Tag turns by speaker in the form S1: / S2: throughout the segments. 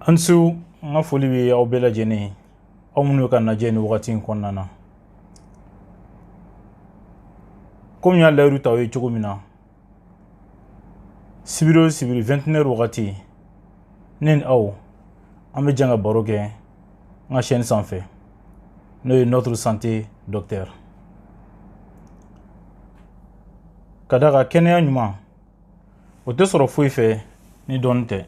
S1: An su, n ka foli bɛ aw bɛɛ lajɛlen ye, aw minnu bɛ ka lajɛ nin wagati in kɔnɔna na. Komi n y'a layidu ta aw ye cogo min na, sibiri o sibiri 21 wagati, ne ni aw an bɛ jɛ ka baro kɛ n ka chaîne sanfɛ, n'o ye Notre Santé Docteur. Ka d'a kan kɛnɛya ɲuman o tɛ sɔrɔ foyi fɛ ni dɔnni tɛ.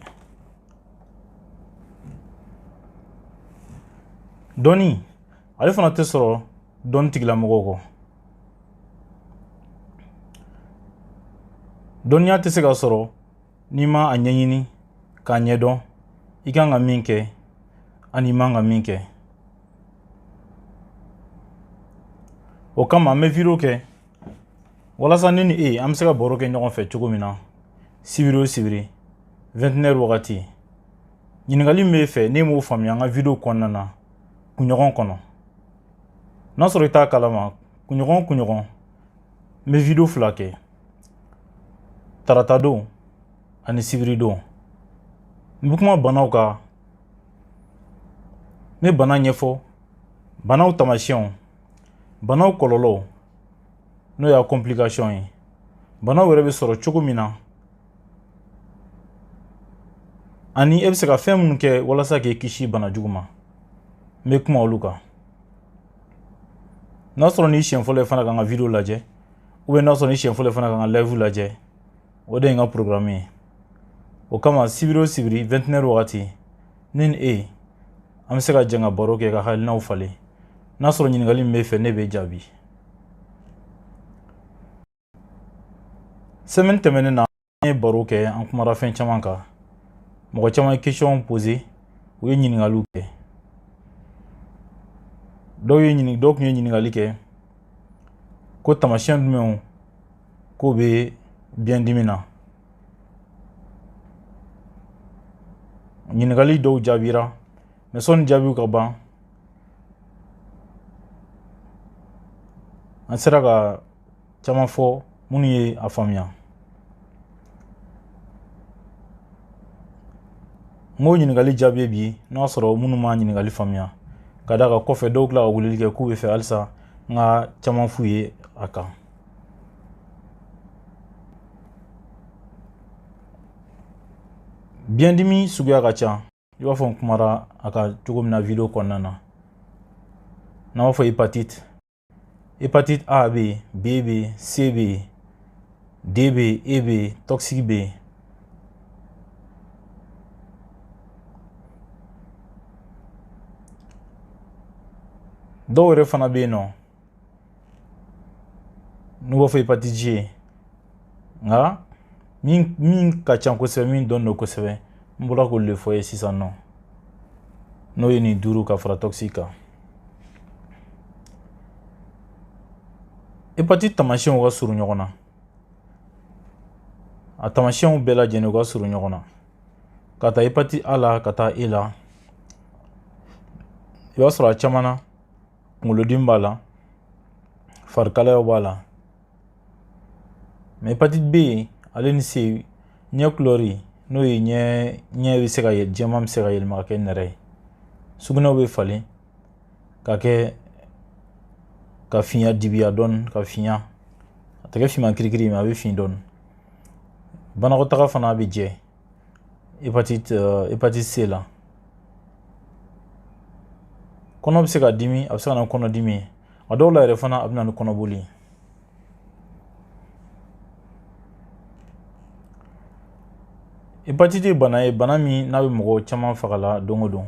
S1: Dɔnni ale fana tɛ sɔrɔ dɔnni tigilamɔgɔw kɔ. Dɔnniya tɛ se ka sɔrɔ n'i ma a ɲɛɲini k'a ɲɛdɔn i kan ka min kɛ ani i man ka min kɛ. O kama an bɛ video kɛ walasa ne ni e an bɛ se ka baro kɛ ɲɔgɔn fɛ cogo min na sibiri o sibiri 21 wagati. Ɲininkali min b'e fɛ n'e m'o faamuya an ka video kɔnɔna na kunɲɔgɔn kɔnɔ, n'a sɔrɔ i t'a kalama, kunɲɔgɔn kunɲɔgɔn n bɛ video 2 kɛ, tarata don ani sibiri don. N bɛ kuma banaw kan, n bɛ bana ɲɛfɔ, banaw taamasiyɛnw, banaw kɔlɔlɔw, n'o y'a complication ye, banaw yɛrɛ bɛ sɔrɔ cogo min na, ani e bɛ se ka fɛn minnu kɛ walasa k'i kisi bana jugu ma. N bɛ kuma olu kan. N'a sɔrɔ n'i siɲɛ fɔlɔ ye fana ka n ka video lajɛ, ou bien n'a sɔrɔ n'i siɲɛ fɔlɔ ye fana ka n ka live lajɛ, o de ye n ka programme ye. O kama sibiri o sibiri 21 wagati, ne ni e an bɛ se ka jɛ ka baro kɛ ka hakilinaw falen. N'a sɔrɔ ɲininkali min b'e fɛ, ne b'e jaabi. Semaine tɛmɛnen na, an ye baro kɛ, an kumara fɛn caman kan. Mɔgɔ caman ye question posé, u ye ɲininkaliw kɛ. Dɔw tun ye ɲininkali kɛ ko taamasiyɛn jumɛnw k'o bɛ biyɛndimi na. Ɲininkali dɔw jaabira, mais sɔnni jaabiw ka ban, an sera ka caman fɔ minnu ye a faamuya. N k'o ɲininkali jaabi bi, n'a sɔrɔ minnu ma ɲininkali faamuya, ka d'a kan kɔfɛ dɔw tila ka weleli kɛ k'u bɛ fɛ halisa n ka caman f'u ye a kan. Biyɛndimi suguya ka ca, i b'a fɔ n kumara a kan cogo min na video kɔnɔna na. N'an b'a fɔ hépatite, hépatite A bɛ yen, B bɛ yen, C bɛ yen, D bɛ yen, E bɛ yen, toxique bɛ yen. Dɔw yɛrɛ fana bɛ yen nɔ n'u b'a fɔ hépatite G, nka min ka ca kosɛbɛ, min dɔn don kosɛbɛ, n bɔra k'olu de fɔ ye sisan nɔ, n'o ye nin 5 ka fara toxique kan. Hépatite taamasiyɛnw ka surun ɲɔgɔn na, a taamasiyɛnw bɛɛ lajɛlen ka surun ɲɔgɔn na, ka taa hépatite A la ka taa E la. I b'a sɔrɔ a caman na kunkolodimi b'a la, farikalayaw b'a la. Mais hépatite B ale ni C, ɲɛ couleur, n'o ye ɲɛ bɛ se ka jɛman bɛ se ka yɛlɛma ka kɛ nɛrɛ ye, sugunɛw bɛ falen ka kɛ ka finya dibiya dɔɔni, ka finya, a tɛ kɛ finman kirikiri, mais a bɛ fin dɔɔni. Banakɔtaga fana bɛ jɛ hépatite C la. Kɔnɔ bɛ se ka dimi, a bɛ se ka na kɔnɔdimi ye, a dɔw la yɛrɛ fana a bɛ na ni kɔnɔboli ye. Hépatite ye bana ye, bana min n'a bɛ mɔgɔ caman faga la don o don.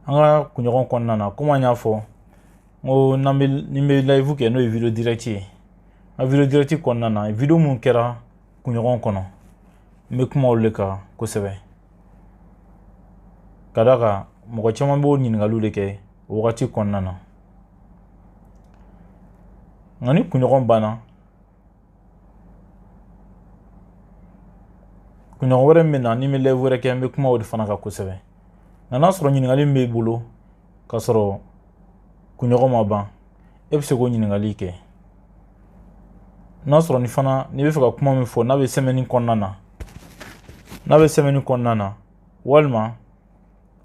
S1: An ka kunɲɔgɔn kɔnɔna na, komi an y'a fɔ n ko n'an bɛ ni n bɛ live kɛ, n'o ye video direct ye, n ka video direct kɔnɔna na, video mun kɛra kunɲɔgɔn kɔnɔ, n bɛ kuma olu de kan kosɛbɛ, ka d'a kan mɔgɔ caman b'o ɲininkaliw de kɛ o wagati kɔnɔna na. Nka ni kunɲɔgɔn banna, kunɲɔgɔn wɛrɛ min bɛ na, ni n bɛ live wɛrɛ kɛ, n bɛ kuma o de fana kan kosɛbɛ. Nka n'a sɔrɔ ɲininkali min b'e bolo k'a sɔrɔ kunɲɔgɔn ma ban, e bɛ se k'o ɲininkali kɛ. N'a sɔrɔ ni fana n'i bɛ fɛ ka kuma min fɔ, n'a bɛ semaine kɔnɔna na, n'a bɛ semaine kɔnɔna na, walima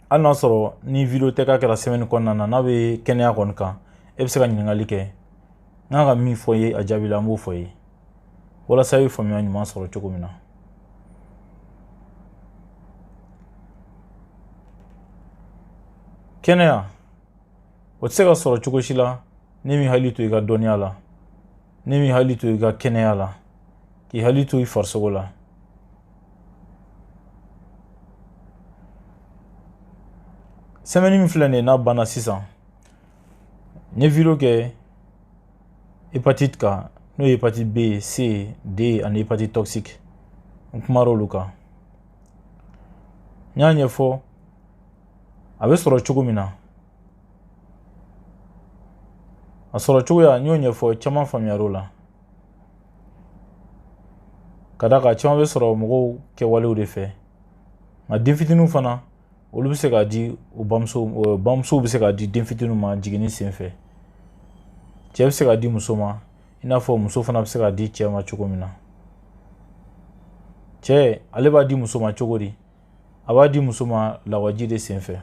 S1: Hali n'a sɔrɔ ni vidéo tɛ k'a kɛra semaine kɔnɔna na, n'a bɛ kɛnɛya kɔni kan, e bɛ se ka ɲininkali kɛ. N kan ka min fɔ i ye a jaabi la, n b'o fɔ i ye walasa i bɛ faamuya ɲuman sɔrɔ cogo min na. Kɛnɛya o tɛ se ka sɔrɔ cogo si la n'i m'i hakili to i ka dɔnniya la, n'i m'i hakili to i ka kɛnɛya la, k'i hakili to i farisogo la. Semaine min filɛ nin ye, n'a banna sisan, n ye vidéo kɛ hépatite kan, n'o ye hépatite B, C, D ani hépatite toxique. N kumara olu kan, n y'a ɲɛfɔ a bɛ sɔrɔ cogo min na, a sɔrɔ cogoya n y'o ɲɛfɔ, caman faamuyar'o la. Ka d'a kan caman bɛ sɔrɔ mɔgɔw kɛwalew de fɛ, nka den fitininw fana, olu bɛ se k'a di u bamuso, bamusow bɛ se k'a di den fitininw ma jiginni sen fɛ. Cɛ bɛ se k'a di muso ma, i n'a fɔ muso fana bɛ se k'a di cɛ ma cogo min na. Cɛ ale b'a di muso ma cogo di? A b'a di muso ma lawaji de sen fɛ.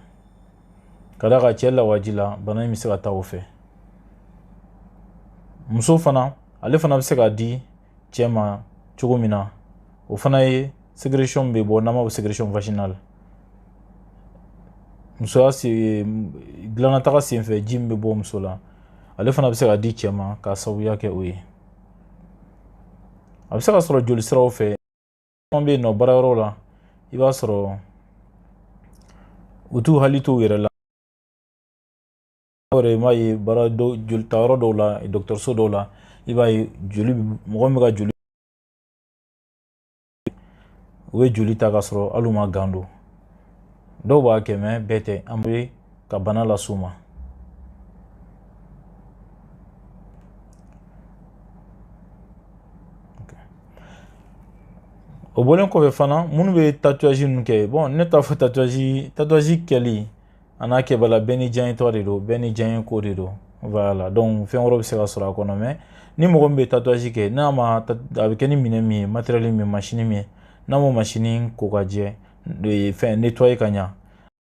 S1: Ka d'a kan cɛ lawaji la, bana in bɛ se ka taa o fɛ. Muso fana, ale fana bɛ se k'a di cɛ ma cogo min na, o fana ye sécrétion bɛ bɔ, n'an b'a fɔ sécrétion vaginale. Musoya dilannataga sen fɛ, ji min bɛ bɔ muso la, ale fana bɛ se ka di cɛ ma k'a sababuya kɛ o ye. A bɛ se ka sɔrɔ joli siraw fɛ. Caman bɛ yen nɔ, baarayɔrɔ la, i b'a sɔrɔ u t'u hakili to u yɛrɛ la. Yɛrɛ i b'a ye baara dɔw, joli ta yɔrɔ dɔw la, dɔgɔtɔrɔso dɔw la, i b'a ye joli, mɔgɔ min bɛ ka joli, u bɛ joli ta ka sɔrɔ hali u ma gants don. Dɔw b'a kɛ, mais bɛɛ tɛ. An bɛ ka bana las'u ma. O bɔlen kɔfɛ fana, minnu bɛ tatouage ninnu kɛ, bon, ne t'a fɔ tatouage kɛli a n'a kɛbala, bɛɛ ni diyaɲɛtɔ de don, bɛɛ ni diyaɲɛ ko de don. Voilà, donc fɛn wɛrɛw bɛ se ka sɔrɔ a kɔnɔ. Mais ni mɔgɔ min bɛ tatouage kɛ, n'a ma, a bɛ kɛ ni minɛn min ye, matériel min ye, machine min ye, n'a m'o machine ko ka jɛ, fɛn nettoyer ka ɲa,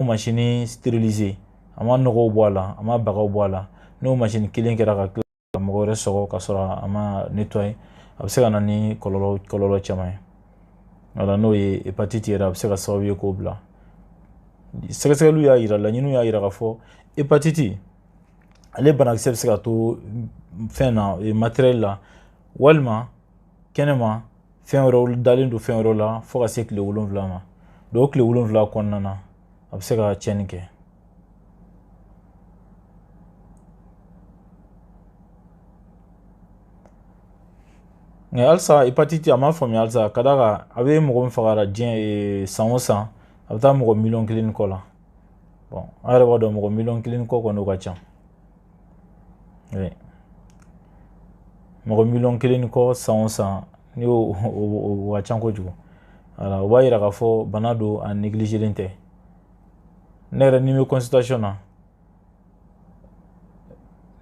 S1: machine stériliser, a ma nɔgɔw bɔ a la, a ma bagaw bɔ a la, n'o machine kelen kɛra ka tila ka mɔgɔ wɛrɛ sɔgɔ ka sɔrɔ a ma nettoyer, a bɛ se ka na ni kɔlɔlɔ caman ye. Wala n'o ye hépatite yɛrɛ, a bɛ se ka sababu ye k'o bila. Sɛgɛsɛgɛliw y'a yira, laɲiniw y'a yira k'a fɔ hépatite ale banakisɛ bɛ se ka to fɛn na, matériel la, walima kɛnɛma, fɛn wɛrɛw dalen don fɛn wɛrɛw la, fo ka se tile 7 ma. Donc o tile 7 kɔnɔna na, a bɛ se ka tiɲɛni kɛ. Nka halisa hépatite a ma faamuya halisa. Ka d'a kan a bɛ mɔgɔ min fagara diɲɛ san o san, a bɛ taa mɔgɔ miliyɔn 1 ni kɔ la. Bon, an yɛrɛ b'a dɔn mɔgɔ miliyɔn 1 ni kɔ kɔni, o ka ca. Mɔgɔ miliyɔn 1 ni kɔ san o san, n'i y'o o ka ca kojugu. Wala o b'a yira k'a fɔ bana don, a négligelen tɛ. Ne yɛrɛ, ni n bɛ consultation na,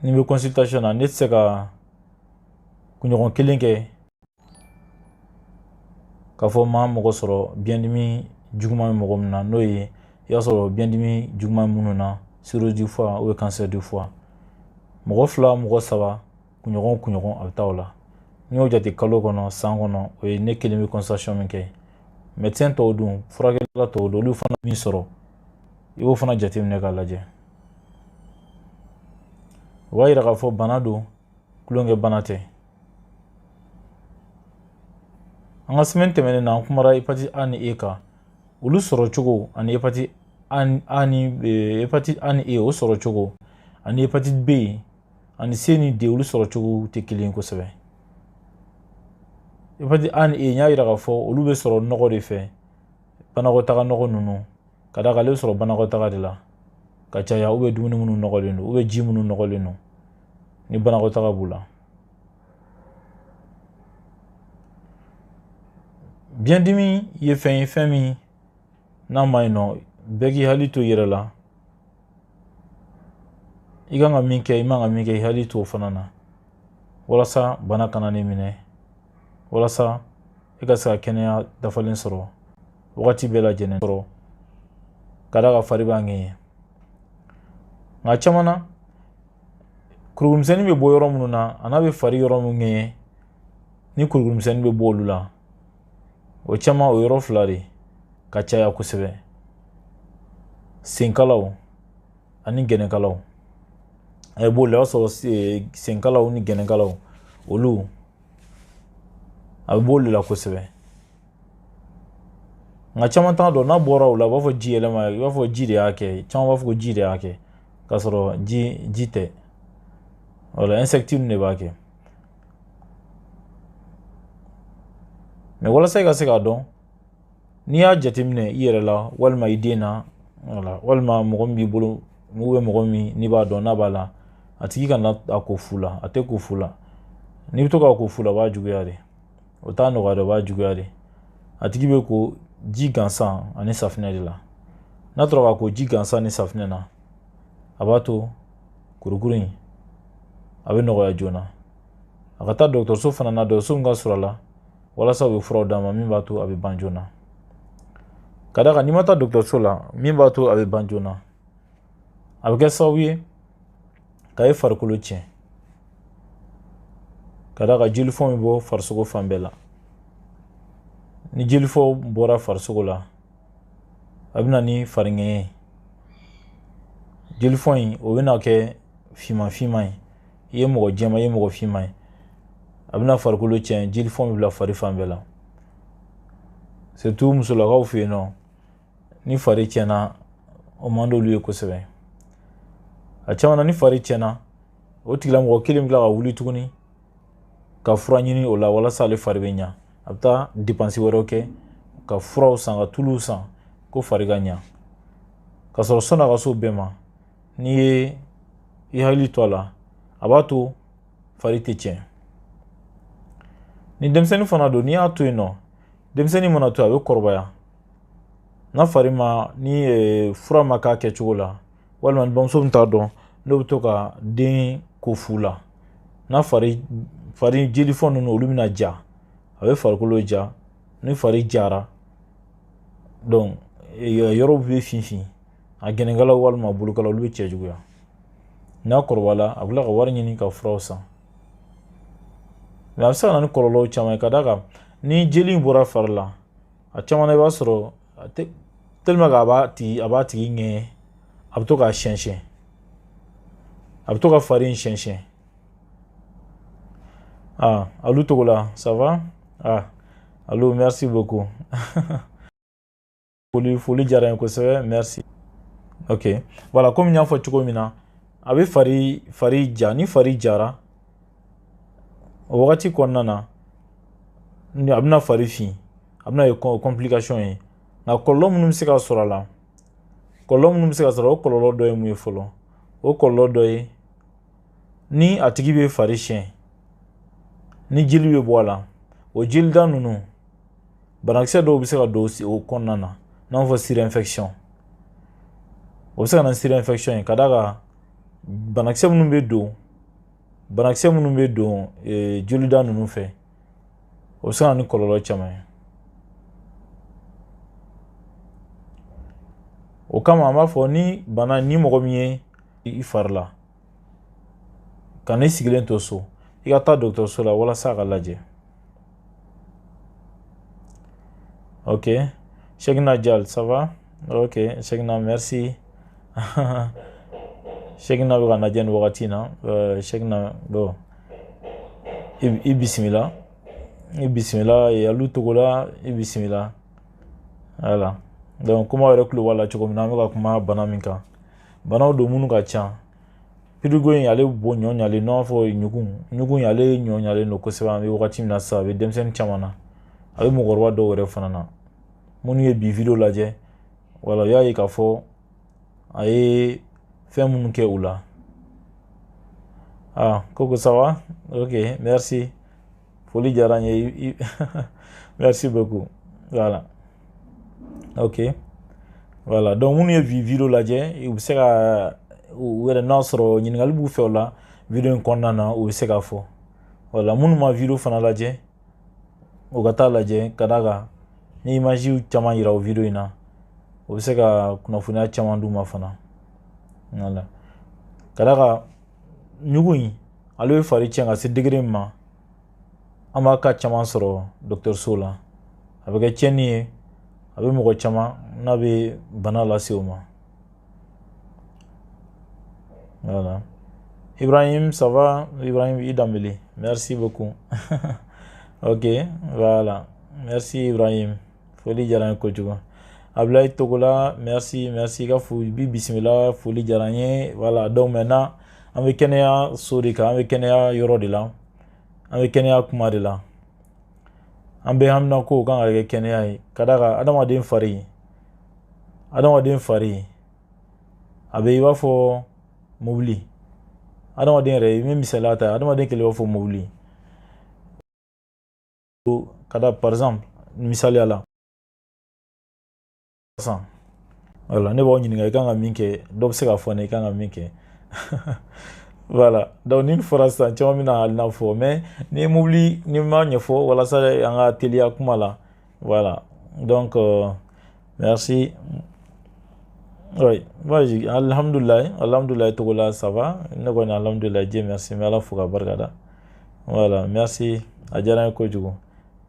S1: ni n bɛ consultation na, ne tɛ se ka kunɲɔgɔn kelen kɛ k'a fɔ ma mɔgɔ sɔrɔ biyɛndimi juguman bɛ mɔgɔ min na, n'o ye i y'a sɔrɔ biyɛndimi juguman minnu na, cirrhose du foie ou cancer du foie, mɔgɔ fila, mɔgɔ saba, kunɲɔgɔn o kunɲɔgɔn, a bɛ taa o la. N'i y'o jate kalo kɔnɔ, san kɔnɔ, o ye ne kelen bɛ consultation min kɛ. Médecin tɔw dun, furakɛlikɛla tɔw dun, olu fana min sɔrɔ, i b'o fana jateminɛ k'a lajɛ. O b'a yira k'a fɔ bana don, tulonkɛ bana tɛ. An ka semaine tɛmɛnen na, an kumara hépatite A ni E kan, olu sɔrɔ cogo, ani hépatite A ni hépatite A ni E, o sɔrɔ cogo, ani hépatite B ani C ni D, olu sɔrɔ cogo tɛ kelen ye kosɛbɛ. Hépatite A ni E, n y'a yira k'a fɔ olu bɛ sɔrɔ nɔgɔ de fɛ, banakɔtaga nɔgɔ ninnu. Ka d'a kan ale bɛ sɔrɔ banakɔtaga de la ka caya, u bɛ dumuni minnu nɔgɔlen don, u bɛ ji minnu nɔgɔlen don ni banakɔtaga b'u la. Biyɛndimi ye fɛn ye, fɛn min n'a ma ɲi nɔ, bɛɛ k'i hakili to i yɛrɛ la. I kan ka min kɛ, i man ka min kɛ, i hakili to o fana na, walasa bana kana n'i minɛ, walasa i ka se ka kɛnɛya dafalen sɔrɔ wagati bɛɛ lajɛlen sɔrɔ. Ka d'a kan fari b'a ŋɛɲɛ. Nka caman na, kurukurumisɛnnin bɛ bɔ yɔrɔ minnu na, a n'a bɛ fari yɔrɔ min ŋɛɲɛ, ni kurukurumisɛnnin bɛ bɔ olu la, o caman o yɔrɔ fila de ka caya kosɛbɛ: senkalaw ani gɛnɛkalaw. A ye b'o la, i b'a sɔrɔ senkalaw ni gɛnɛkalaw, olu a bɛ b'olu la kosɛbɛ. Nka caman t'a dɔn, n'a bɔra o la, u b'a fɔ ji yɛlɛma, i b'a fɔ ji de y'a kɛ. Caman b'a fɔ ko ji de y'a kɛ, k'a sɔrɔ ji tɛ. Wala insecte de b'a kɛ. Mais walasa i ka se k'a dɔn, n'i y'a jateminɛ i yɛrɛ la walima i den na, wala walima mɔgɔ min b'i bolo, ou mɔgɔ min n'i b'a dɔn n'a b'a la, a tigi kana a ko fu la, a tɛ ko fu la. N'i bɛ to k'a ko fu la, o b'a juguya de. O t'a nɔgɔya de, o b'a juguya de. A tigi bɛ ko ji gansan ani safinɛ de la. N'a tora ka ko ji gansan ni safinɛ na, a b'a to kurukuru in a bɛ nɔgɔya joona. A ka taa dɔgɔtɔrɔso fana na, dɔgɔtɔrɔso min ka surun a la, walasa u bɛ furaw d'a ma min b'a to a bɛ ban joona. Ka d'a kan n'i ma taa dɔgɔtɔrɔso la min b'a to a bɛ ban joona, a bɛ kɛ sababu ye ka e farikolo tiɲɛ. Ka d'a kan jelifɔn bɛ bɔ farisogo fan bɛɛ la. Ni jelifɔn bɔra farisogo la, a bɛ na ni fariŋɛɲɛ ye. Jelifɔn in, o bɛna kɛ finman finman ye. I ye mɔgɔ jɛman, i ye mɔgɔ finman ye, a bɛna farikolo tiɲɛ. Jelifɔn bɛ bila fari fan bɛɛ la, surtout musolakaw fɛ yen nɔ. Ni fari tiɲɛna, o man d'olu ye kosɛbɛ. A caman na, ni fari tiɲɛna, o tigilamɔgɔ kelen bɛ tila ka wuli tuguni ka fura ɲini o la walasa ale fari bɛ ɲa. A bɛ taa dépense wɛrɛw kɛ ka furaw san, ka tuluw san ko fari ka ɲa, ka sɔrɔ sɔnni a ka s'o bɛɛ ma, n'i ye i hakili to a la, a b'a to fari tɛ tiɲɛ. Ni denmisɛnnin fana don, n'i y'a to yen nɔ, denmisɛnnin mana to, a bɛ kɔrɔbaya. N'a fari ma, ni fura ma k'a kɛcogo la, walima ni bamuso min t'a dɔn, n'o bɛ to ka den ko fu la, n'a fari jelifɔn ninnu, olu bɛna ja, a bɛ farikolo ja. Ni fari jara, donc yɔrɔw bɛ finfin, a gɛnɛkalaw walima bolokalaw, olu bɛ cɛjuguya. N'a kɔrɔbayala, a bɛ tila ka wari ɲini ka furaw san. Mais a bɛ se ka na ni kɔlɔlɔw caman ye, ka d'a kan ni jeli in bɔra fari la, a caman na, i b'a sɔrɔ tellement que a b'a tigi ŋɛɲɛ, a bɛ to k'a siyɛn, a bɛ to ka fari in siyɛn. Ah, Alou Togola, ça va? Ah, Alou, merci beaucoup. Foli foli diyara n ye kosɛbɛ, merci. Ok, voilà, komi n y'a fɔ cogo min na, a bɛ fari ja. Ni fari jara, o wagati kɔnɔna na, a bɛna fari fin, a bɛna ye complication ye. Nka kɔlɔlɔ minnu bɛ se ka sɔrɔ a la, kɔlɔlɔ minnu bɛ se ka sɔrɔ, o kɔlɔlɔ dɔ ye mun ye fɔlɔ? O kɔlɔlɔ dɔ ye, ni a tigi bɛ fari siyɛn, ni jeli bɛ bɔ a la, o jelida ninnu, banakisɛ dɔw bɛ se ka don o kɔnɔna na, n'an b'a fɔ surinfection. O bɛ se ka na ni surinfection ye, ka d'a kan banakisɛ minnu bɛ don jolida ninnu fɛ, o bɛ se ka na ni kɔlɔlɔ caman ye. O kama, an b'a fɔ ni bana ni mɔgɔ min ye i fari la, ka n'i sigilen to so, i ka taa dɔgɔtɔrɔso la walasa a ka lajɛ. Ok, Cheikhna Dial, ça va? Ok, Cheikhna, merci. Cheikhna bɛ ka lajɛ nin wagati in na. Cheikhna, bon, i bisimila, i bisimila. Alu Togola, i bisimila. Voilà, donc kuma yɛrɛ tulo b'a la cogo min na, an bɛ ka kuma bana min kan, banaw don minnu ka ca. Prurigo in, ale bɔ ɲɔ ɲalen, n'an b'a fɔ ɲugun ɲugun, ale ɲɔ ɲalen don kosɛbɛ. An bɛ wagati min na sisan, a bɛ denmisɛnnin caman na, a bɛ mɔgɔkɔrɔba dɔw yɛrɛ fana na. Minnu ye bi vidéo lajɛ, wala u y'a ye k'a fɔ a ye fɛn minnu kɛ u la. Ah, koko, ça va? Ok, merci, foli diyara n ye, merci beaucoup. Voilà, ok, voilà, donc minnu ye bi vidéo lajɛ, u bɛ se ka u yɛrɛ, n'a sɔrɔ ɲininkali b'u fɛ o la vidéo in kɔnɔna na, u bɛ se k'a fɔ. Voilà, minnu ma vidéo fana lajɛ, u ka taa lajɛ, ka d'a kan ni image caman yira o vidéo in na. O bɛ se ka kunnafoniya caman d'u ma fana. Voilà, ka d'a kan ɲugu in, ale bɛ fari tiɲɛ ka se degré min ma, an b'a ka caman sɔrɔ dɔgɔtɔrɔso la. A bɛ kɛ tiɲɛni ye, a bɛ mɔgɔ caman n'a bɛ bana lase o ma. Voilà. Ibrahim, ça va? Ibrahim Idambele, merci beaucoup. Ok, voilà. Merci Ibrahim. Foli diyara n ye kojugu. Ablaye Togola, merci, merci. Ka foli bi bisimila, foli diyara n ye. Voilà, donc maintenant, an bɛ kɛnɛya so de kan, an bɛ kɛnɛya yɔrɔ de la, an bɛ kɛnɛya kuma de la. An bɛ hamina ko kan ka kɛ kɛnɛya ye. Ka d'a kan adamaden fari, a bɛ i b'a fɔ mobili. Adamaden yɛrɛ, i bɛ misaliya ta, adamaden kelen b'a fɔ mobili. Ka da, par exemple, misaliya la sisan, voilà, ne b'aw ɲininka i kan ka min kɛ, dɔ bɛ se k'a fɔ ne i kan ka min kɛ. Voilà, donc ni nin fɔra sisan, caman bɛna hakilina fɔ, mais ni ye mobili ni ma ɲɛfɔ walasa an ka teliya kuma la. Voilà, donc merci. Oui, vas-y. Alhamdoulilah, alhamdoulilah Togola, ça va. Ne kɔni, alhamdoulilah, Dieu merci, n bɛ Ala fo ka barika da. Voilà, merci. A diyara n ye kojugu.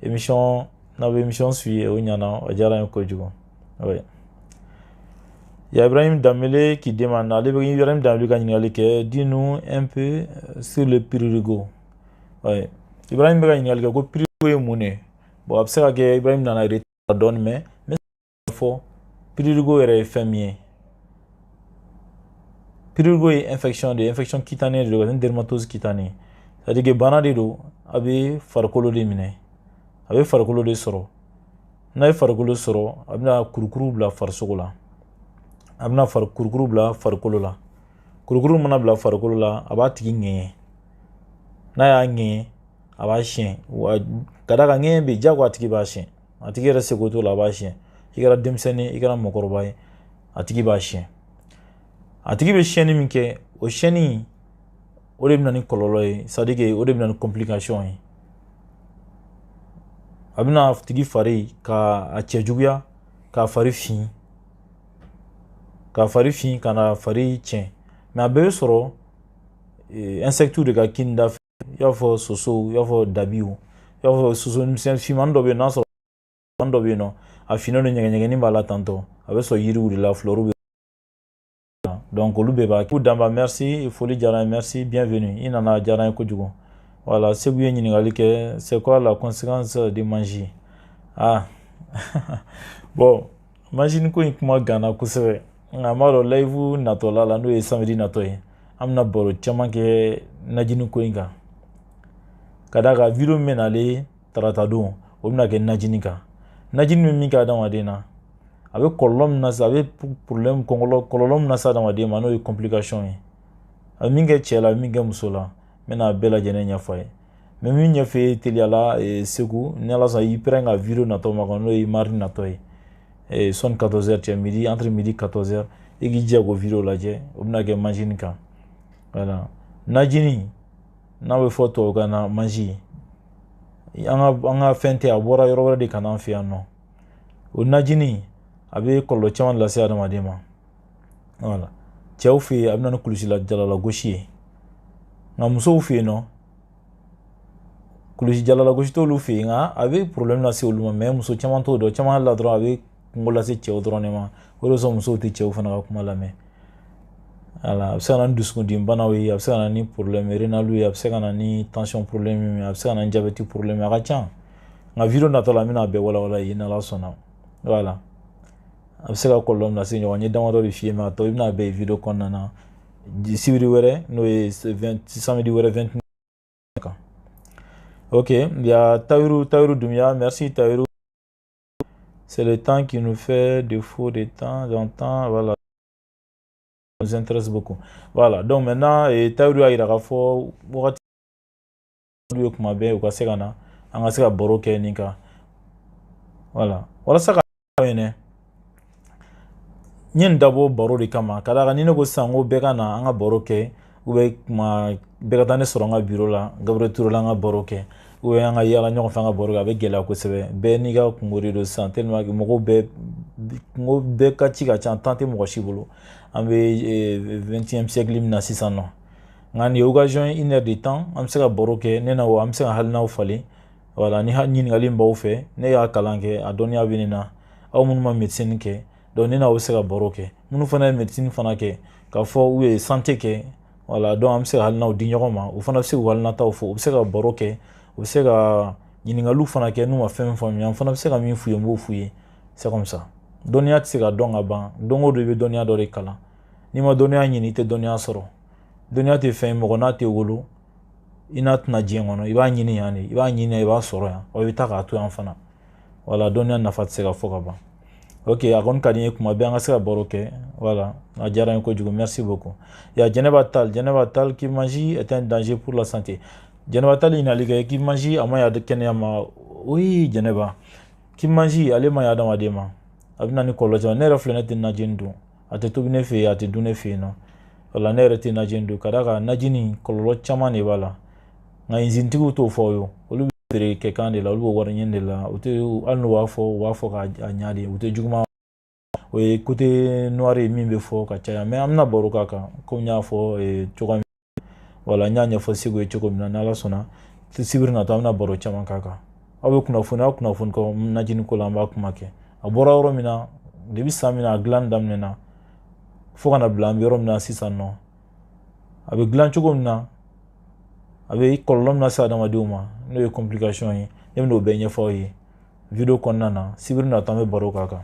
S1: Émission n'a bɛ émission suit, o ɲɛna, a diyara n ye kojugu. Oui. Il y a Ibrahim Damele qui demande, ale bɛ Ibrahim Damele ka ɲininkali kɛ, dis-nous un peu sur le prurigo. Oui. Ibrahim bɛ ka ɲininkali kɛ ko prurigo ye mun de ye? Bon, a bɛ se ka kɛ Ibrahim nana retard dɔɔni, mais n bɛ fɔ prurigo yɛrɛ ye fɛn min ye. Prurigo ye infection de ye, infection cutanée de don, dermatose cutanée. C'est à dire que bana de don, a bɛ farikolo de minɛ, a bɛ farikolo de sɔrɔ. N'a ye farikolo sɔrɔ, a bɛna kurukuru bila farisogo la, a bɛna kurukuru bila farikolo la. Kurukuru mana bila farikolo la, a b'a tigi ŋɛɲɛ. N'a y'a ŋɛɲɛ, a b'a siɲɛ. Wa ka d'a kan ŋɛɲɛ bɛ yen, diyagoya a tigi b'a siɲɛ. A tigi yɛrɛ seko t'o la, a b'a siɲɛ. I kɛra denmisɛnnin, i kɛra mɔgɔkɔrɔba ye, a tigi b'a siɲɛ. A tigi bɛ siyɛnni min kɛ, o siyɛnni o de bɛ na ni kɔlɔlɔ ye, c'est à dire que o de bɛ na ni complication ye. A bɛna tigi fari ka a cɛ juguya, k'a fari fin, k'a fari fin, ka na fari tiɲɛ. Mais a bɛɛ bɛ sɔrɔ insectes de ka kin da fɛ, i b'a fɔ sosow, i b'a fɔ dabiw, i b'a fɔ soso misɛn finmanin dɔ bɛ yen n'a sɔrɔ dɔ bɛ yen nɔ, a finnen don, ɲɛgɛn b'a la tantɔ, a bɛ sɔrɔ yiriw de la, fleurs bɛ. Donc olu bɛɛ b'a kɛ. Danba, merci, foli diyara n ye, merci, bienvenue. I nana, a diyara n ye kojugu. Voilà, Segu ye ɲininkali kɛ, c'est quoi la conséquence de manger? Ah bon, mangine ko in kuma ganna kosɛbɛ, nka n b'a dɔn live natɔla la, n'o ye samedi natɔ ye, an bɛna baro caman kɛ najini ko in kan. Ka d'a kan vidéo min bɛ nalen tarata don, o bɛna kɛ najini kan. Najini bɛ min kɛ adamaden na, a bɛ kɔlɔlɔ min lase, a bɛ problème kɔlɔlɔ min lase adamaden ma, n'o ye complication ye. A bɛ min kɛ cɛ la, a bɛ min kɛ muso la, n bɛna a bɛɛ lajɛlen ɲɛfɔ a ye. Mais min ɲɛfɛ ye teliya la, Segu, ni Ala sɔnna, i prêt ka vidéo natɔ ma kɔnɔ, n'o ye mardi natɔ ye, sɔnni 14 heures cɛ, midi, entre midi 14 heures, i k'i jija k'o vidéo lajɛ. O bɛna kɛ mangine kan. Voilà, najini n'a bɛ fɔ tubabukan na mange, an ka fɛn tɛ, a bɔra yɔrɔ wɛrɛ de ka na an fɛ yan nɔ. O najini, a bɛ kɔlɔlɔ caman lase adamaden ma. Voilà, cɛw fɛ yen, a bɛ na ni kulusila jalalagosi ye, nka musow fɛ yen nɔ, kulusi jalalagosi t'olu fɛ yen, nka a bɛ problème lase olu ma. Mais muso caman t'o dɔn, caman la dɔrɔn a bɛ kungo lase cɛw dɔrɔn de ma. O de kosɔn musow tɛ cɛw fana ka kuma lamɛn. Voilà, a bɛ se ka na ni dusukundimi banaw ye, a bɛ se ka na ni problème rénal ye, a bɛ se ka na ni tension problème ye, a bɛ se ka na ni diabète problème ye, a ka ca. Nka vidéo natɔ la, n bɛna a bɛɛ walawala i ye ni Ala sɔnna. Voilà, a bɛ se ka kɔlɔlɔ min lase ɲɔgɔn, n ye damadɔ de f'i ye, mais a tɔ i bɛna a bɛɛ ye vidéo kɔnɔna na sibiri wɛrɛ, n'o ye samedi wɛrɛ 29 kan. Ok, il y a Taïrou, Taïrou Doumia, merci Taïrou. C'est le temps qui nous fait défaut de temps en temps, voilà. Nous intéresse beaucoup. Voilà, donc maintenant, Taïrou y'a yira k'a fɔ wagati ye kuma bɛɛ u ka se ka na an ka se ka baro kɛ nin kan. Voilà, walasa ka ɲɛnɛ, n ye nin dabɔ baro de kama. Ka d'a kan ni ne ko sisan ko bɛɛ ka na an ka baro kɛ, ou bien kuma bɛɛ ka taa ne sɔrɔ n ka bureau la, Gabriel Touré la, an ka baro kɛ, ou Ou an ka yala ɲɔgɔn fɛ, an ka baro kɛ, a bɛ gɛlɛya kosɛbɛ. Bɛɛ n'i ka kungo de don sisan, tellement que mɔgɔw bɛɛ kungo bɛɛ ka ci ka ca, temps tɛ mɔgɔ si bolo. An bɛ 21e siècle min na sisan nɔ, nka nin ye occasion, une heure de temps, an bɛ se ka baro kɛ ne na, o an bɛ se ka hakilinaw falen. Voilà, ni ɲininkali min b'aw fɛ, ne y'a kalan kɛ, a dɔnniya bɛ ne na. Aw minnu ma médecine kɛ, donc ne n'aw bɛ se ka baro kɛ. Minnu fana ye médecine fana kɛ, k'a fɔ u ye santé kɛ, voilà, donc an bɛ se ka hakilinaw di ɲɔgɔn ma. U fana bɛ se k'u hakilinataw fɔ, u bɛ se ka baro kɛ, u bɛ se ka ɲininkaliw fana kɛ. N'u ma fɛn min faamuya, n fana bɛ se ka min f'u ye, n b'o f'u ye. C'est comme ça. Dɔnniya tɛ se ka dɔn ka ban. Don o don, i bɛ dɔnniya dɔ de kalan. N'i ma dɔnniya ɲini, i tɛ dɔnniya sɔrɔ. Dɔnniya tɛ fɛn ye, mɔgɔ n'a tɛ wolo i n'a tɛna diɲɛ kɔnɔ. I b'a ɲini yan de, i b'a ɲini yan, i b'a sɔrɔ yan, wa i bɛ taa k'a to yan fana. Wala, dɔnniya nafa tɛ se ka fɔ ka ban. Ok, a kɔni ka di n ye kuma bɛɛ an ka se ka baro kɛ. Voilà, a diyara n ye kojugu, merci beaucoup. Il y a Jɛnɛba Tal. Jɛnɛba Tal, cube Maggi est un danger pour la santé. Jɛnɛba Tal, ɲininkali kɛ, cube Maggi a ma ɲi kɛnɛya ma? Oui, Jɛnɛba, cube Maggi ale ma ɲi adamaden ma, a bɛ na ni kɔlɔlɔ caman. Ne yɛrɛ filɛ, ne tɛ najini dun, a tɛ tobi ne fɛ yen, a tɛ dun ne fɛ yen nɔ. Wala, ne yɛrɛ tɛ najini dun, ka d'a kan najini kɔlɔlɔ caman de b'a la. Nka izinitigiw t'o fɔ aw ye. Olu bɛ feere kɛ kan de la, olu bɛ wari ɲini de la. U tɛ, hali n'u b'a fɔ, u b'a fɔ k'a ɲa de, u tɛ juguman. O ye côté noir ye min bɛ fɔ ka caya, mais an bɛna baro k'a kan, komi n y'a fɔ cogoya min. Wala, n y'a ɲɛfɔ Segu ye cogo min na, n'Ala sɔnna, sibiri natɔ an bɛna baro caman k'a kan. Aw bɛ kunnafoni, aw kunnafoni kɔ najini ko la, an b'a kuma kɛ. A bɔra yɔrɔ min na, depuis san min na a dilan daminɛna fo ka na bila an bɛ yɔrɔ min na sisan nɔ, a bɛ dilan cogo min na, a bɛ kɔlɔlɔ min lase adamadenw ma, n'o ye complication ye, ne bɛn'o bɛɛ ɲɛfɔ aw ye vidéo kɔnɔna na. Sibiri natɔ, an bɛ baro k'a kan.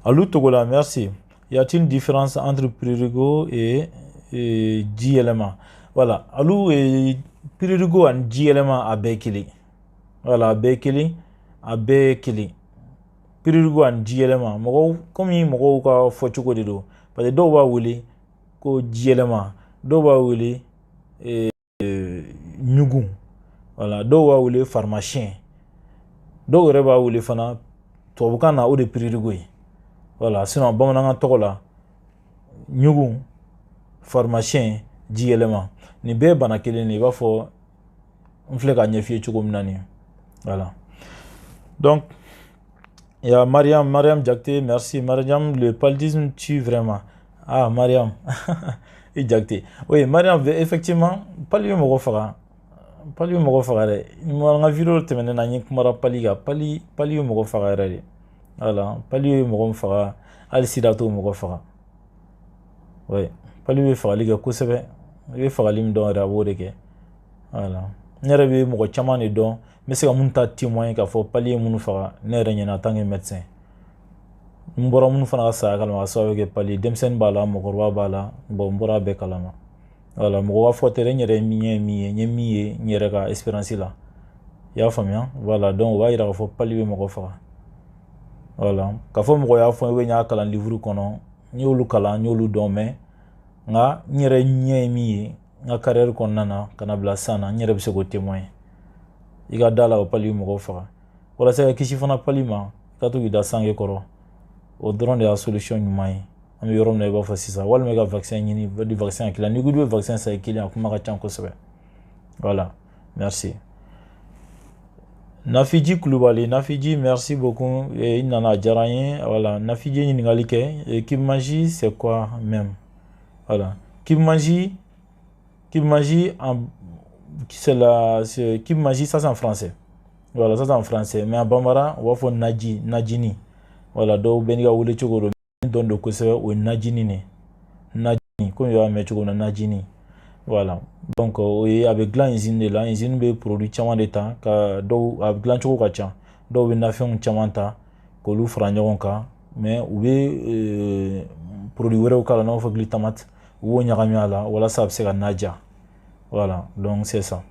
S1: Alou Togola, merci. Y a-t-il une différence entre prurigo et ji yɛlɛma? Voilà, Alou, prurigo ani ji yɛlɛma, a bɛɛ kelen. Voilà, a bɛɛ kelen, a bɛɛ kelen. Prurigo ani ji yɛlɛma, mɔgɔw, komi mɔgɔw ka fɔcogo de don, parce que dɔw b'a wele ko ji yɛlɛma, dɔw b'a wele ɲugun, voilà, dɔw b'a wele pharmacien, dɔw yɛrɛ b'a wele fana tubabukan na, o de prurigo ye. Voilà, sinon bamanankan tɔgɔ la, ɲugun, pharmacien, ji yɛlɛma, nin bɛɛ ye bana kelen de ye, i b'a fɔ n filɛ k'a ɲɛf'i ye cogo min na nin. Voilà, donc il y a Mariam, Mariam Diakité, merci. Mariam, le paludisme tue vraiment. Ah, Mariam, i Diakité. Oui, Mariam, effectivement, palu bɛ mɔgɔ faga. Palu bɛ mɔgɔ faga dɛ. N ka vidéo tɛmɛnen na, n ye kumara palu kan. Palu, palu bɛ mɔgɔ faga yɛrɛ de. Voilà, palu ye mɔgɔ min faga, hali sida t'o mɔgɔ faga. Oui, palu bɛ fagali kɛ kosɛbɛ. I bɛ fagali min dɔn yɛrɛ, a b'o de kɛ. Voilà. Ne yɛrɛ bɛ mɔgɔ caman de dɔn, n bɛ se ka mun ta témoin k'a fɔ palu ye minnu faga ne yɛrɛ ɲɛna en tant que médecin. N bɔra minnu fana ka saya kalama ka sababu kɛ palu ye, denmisɛnnin b'a la, mɔgɔkɔrɔba b'a la, bon, n bɔra a bɛɛ kalama. Voilà, mɔgɔ b'a fɔ tɛ dɛ, n yɛrɛ ɲɛ ye min ye, n ye min ye n yɛrɛ ka expérience la. I y'a faamuya? Voilà, donc o b'a yira k'a fɔ palu bɛ mɔgɔ faga. Voilà, k'a fɔ mɔgɔ y'a fɔ n ye, n y'a kalan livre kɔnɔ, n y'olu kalan, n y'olu dɔn, mais nka n yɛrɛ ɲɛ ye min ye n ka carrière kɔnɔna na ka na bila sisan na, n yɛrɛ bɛ se k'o témoin. I ka da la o palu bɛ mɔgɔw faga. Walasa ka kisi fana palu ma, i ka to k'i da sange kɔrɔ. O dɔrɔn de y'a solution ɲuman ye an bɛ yɔrɔ min na i b'a fɔ sisan. Walima i ka vaccin ɲini, di vaccin k'i la. N'i ko i bɛ vaccin san i kelen, a kuma ka ca kosɛbɛ. Voilà, merci. Nafiji Kulubali, Nafiji, merci beaucoup. I nana, a diyara n ye. Voilà, Nafiji ye ɲininkali kɛ. Cube Maggi, c'est quoi même? Voilà, cube Maggi, cube Maggi, en, c'est la, cube Maggi, ça c'est en français. Voilà, ça c'est en français. Mais en bambara, u b'a fɔ naji, najini. Voilà, dɔw bɛɛ n'i ka wele cogo don. Min dɔn don kosɛbɛ, o ye najini de. Najini, komi i b'a mɛn cogo min na, najini. Voilà. Donc o ye a bɛ dilan usine de la. Usine bɛ produit caman de ta ka dɔw, a dilan cogo ka ca. Dɔw bɛ nafɛnw caman ta k'olu fara ɲɔgɔn kan, mais u bɛ produit wɛrɛw k'a la, n'a b'a fɔ glutamate, u b'o ɲagami a la walasa a bɛ se ka na ja. Voilà, donc c'est ça.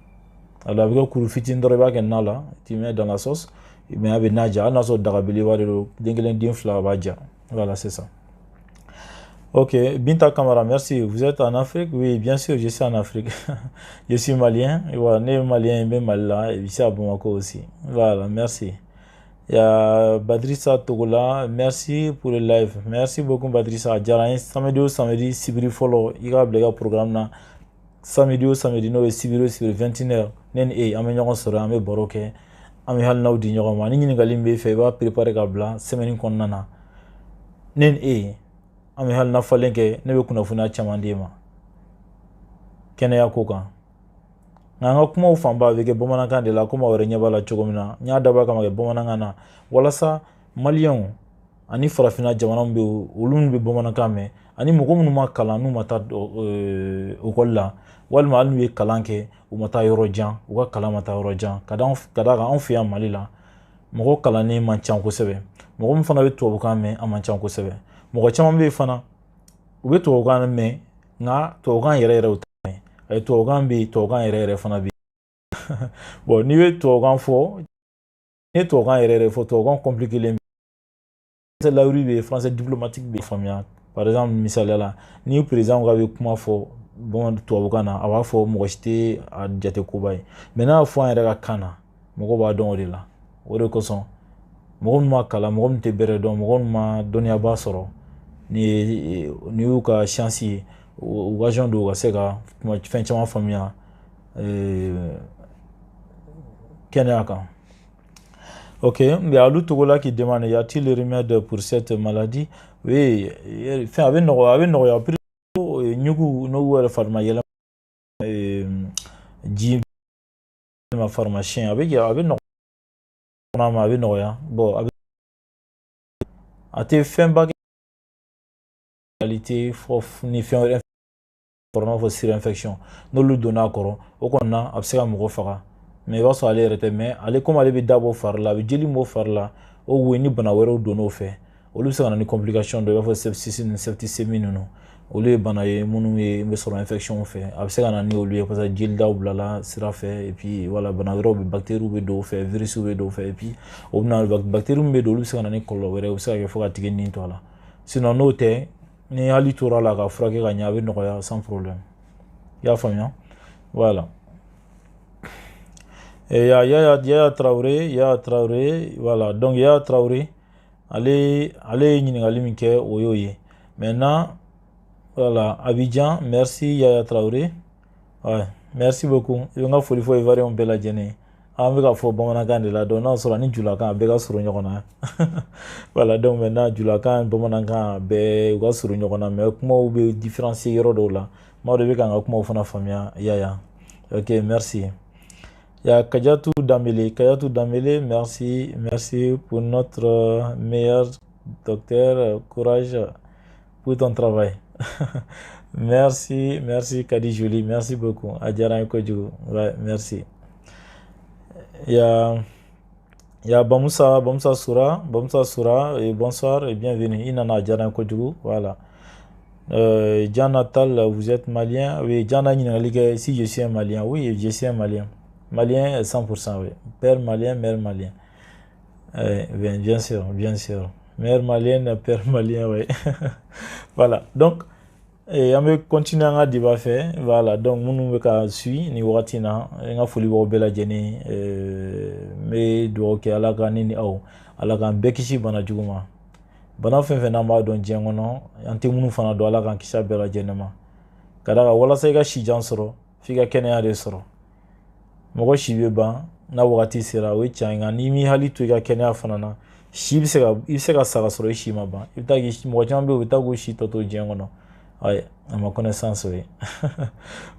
S1: Alors a bɛ kɛ kuru fitinin dɔrɔn, i b'a kɛ na la, tu mets dans la sauce, mais a bɛ na ja. Hali n'a sɔrɔ daga belebeleba de don, den kelen, den fila, a b'a ja. Voilà, c'est ça. Ok, Binta Kamara, merci. Vous êtes en Afrique? Oui, bien sûr, je suis en Afrique. Je suis malien. Et voilà, né malien, mais Mali la, et ici à Bamako aussi. Voilà, merci. Il y a Badrissa Togola, merci pour le live. Merci beaucoup, Badrissa. Diyara n ye. Samedi o samedi, sibiri fɔlɔ, i k'a bila i ka programme na. Samedi o samedi, n'o ye sibiri o sibiri, 21h, ne ni e an bɛ ɲɔgɔn sɔrɔ, an bɛ baro kɛ, an bɛ hakilinaw di ɲɔgɔn ma. Ni ɲininkali min b'e fɛ, i b'a préparer ka bila semaine kɔnɔna na. Ne ni e an bɛ hakilina falen kɛ, ne bɛ kunnafoniya caman d'e ma kɛnɛya ko kan. Nka an ka kumaw fanba bɛ kɛ bamanankan de la, komi aw yɛrɛ ɲɛ b'a la cogo min na. N y'a dabɔ a kama kɛ bamanankan na walasa Maliyɛnw ani farafinna jamana min bɛ yen, olu minnu bɛ bamanankan mɛn, ani mɔgɔ minnu ma kalan, n'u ma taa ekɔli la, walima hali n'u ye kalan kɛ, u ma taa yɔrɔ jan, u ka kalan ma taa yɔrɔ jan. Ka d'a kan anw fɛ yan Mali la, mɔgɔ kalannen man ca kosɛbɛ. Mɔgɔ min fana bɛ tubabukan mɛn, a man ca kosɛbɛ. Mɔgɔ caman bɛ yen fana, u bɛ tubabukan mɛn, nka tubabukan yɛrɛ yɛrɛ u t'a mɛn. Ayi, tubabukan bɛ yen, tubabukan yɛrɛ yɛrɛ fana bɛ yen. Bon, n'i bɛ tubabukan fɔ, n'i ye tubabukan yɛrɛ yɛrɛ fɔ, tubabukan compliqué len, français la rue bɛ yen, français diplomatique bɛ faamuya. Par exemple, misaliya la, ni président ka bɛ kuma fɔ tubabukan na, a b'a fɔ, mɔgɔ si tɛ a jate koba ye. Mais n'a y'a fɔ an yɛrɛ ka kan na, mɔgɔw b'a dɔn. O de la, o de kosɔn, mɔgɔ min ma kalan, mɔgɔ min tɛ bɛrɛ dɔn, mɔgɔ min ma dɔnniyaba sɔrɔ, ni y'u ka chance ye, occasion don u ka se ka fɛn caman faamuya kɛnɛya kan. Ok, mais Alou Togola qui demande: y a-t-il le remède pour cette maladie? Oui, fɛn a bɛ nɔgɔya, a bɛ nɔgɔya. Ɲugu n'o yɛrɛ farima yɛlɛma ji ma pharmacien, a bɛ nɔgɔya ma, a bɛ nɔgɔya. Bon, a bɛ a tɛ fɛnba kɛ réalité fɔ ni fɛn wɛrɛ kɔrɔ, n'a fɔ surinfection, n'olu donna a kɔrɔ, o kɔni na a bɛ se ka mɔgɔ faga. Mais i b'a sɔrɔ ale yɛrɛ tɛ, mais ale, komi ale bɛ da bɔ fari la, a bɛ jeli bɔ fari la, o wo ni bana wɛrɛw donn'o fɛ, olu bɛ se ka na ni complication dɔ i b'a fɔ sepsis ni septicémie ninnu. Olu ye bana ye minnu ye bɛ sɔrɔ infection fɛ. A bɛ se ka na ni olu ye parce que jelidaw bilala sira fɛ. Et puis voilà, bana wɛrɛw bɛ, bactéries bɛ don o fɛ, virus bɛ don o fɛ. Et puis o bɛna bactéries min bɛ don, olu bɛ se ka na ni kɔlɔlɔ wɛrɛ ye, o bɛ se ka kɛ fo ka tigi nin to a la. Sinon n'o tɛ, ni hali tora la ka furakɛ ka ɲɛ, a bɛ nɔgɔya sans problème. I y'a faamuya? Voilà. Et ya Yaya, Yaya Traoré, Yaya Traoré, voilà. Donc Yaya Traoré, ale ye ɲininkali min kɛ, o y'o ye. Maintenant, voilà, Abidjan, merci Yaya Traoré. Ouais, merci beaucoup. I bɛ n ka foli fɔ Ivoirien bɛɛ lajɛlen. An bɛ ka fɔ bamanankan de la, donc n'a sɔrɔ ni julakan a bɛɛ ka surun ɲɔgɔn na. Voilà, donc maintenant julakan, bamanankan bɛɛ u ka surun ɲɔgɔn na, mais kumaw bɛ différencier yɔrɔ dɔw la. N b'a dɔn i bɛ ka n ka kumaw fana faamuya, Yaya. Ok, merci. Il y a Kadiatou Dambélé. Kadiatou Dambélé, merci. Merci pour notre meilleur docteur. Courage pour ton travail. Merci, merci Kadi Jolie. Merci beaucoup. A diyara n ye kojugu. Ouais, merci. Il y a Bamoussa, Bamoussa Soura, Bamoussa Soura, et bonsoir et bienvenue. I nana, a diyara n ye kojugu. Voilà. Natal, vous êtes malien? Oui, Diana, si je suis un malien. Oui, je suis un malien. Malien 100%, oui. Père malien, mère malien. Bien, bien sûr, bien sûr. Mère malienne, père malien, oui. Voilà. Donc, et an bɛ continuer an ka débat fɛ. Voilà, donc minnu bɛ ka suit nin wagati in na, n ka foli b'aw bɛɛ lajɛlen. N bɛ dugawu kɛ, Ala ka ne ni aw, Ala k'an bɛɛ kisi bana jugu ma. Bana fɛn fɛn n'an b'a dɔn diɲɛ kɔnɔ, an tɛ minnu fana dɔn, Ala k'an kisi a bɛɛ lajɛlen ma. Ka d'a kan, walasa i ka si jan sɔrɔ, f'i ka kɛnɛya de sɔrɔ. Mɔgɔ si bɛ ban n'a wagati sera, o ye tiɲɛ ye, nka n'i m'i hakili to i ka kɛnɛya fana na, si bɛ se ka, i bɛ se ka sa ka sɔrɔ i si ma ban. I bɛ taa k'i mɔgɔ caman bɛ yen, u bɛ taa k'u si tɔ to diɲɛ kɔnɔ. Ouais, à ma connaissance, oui.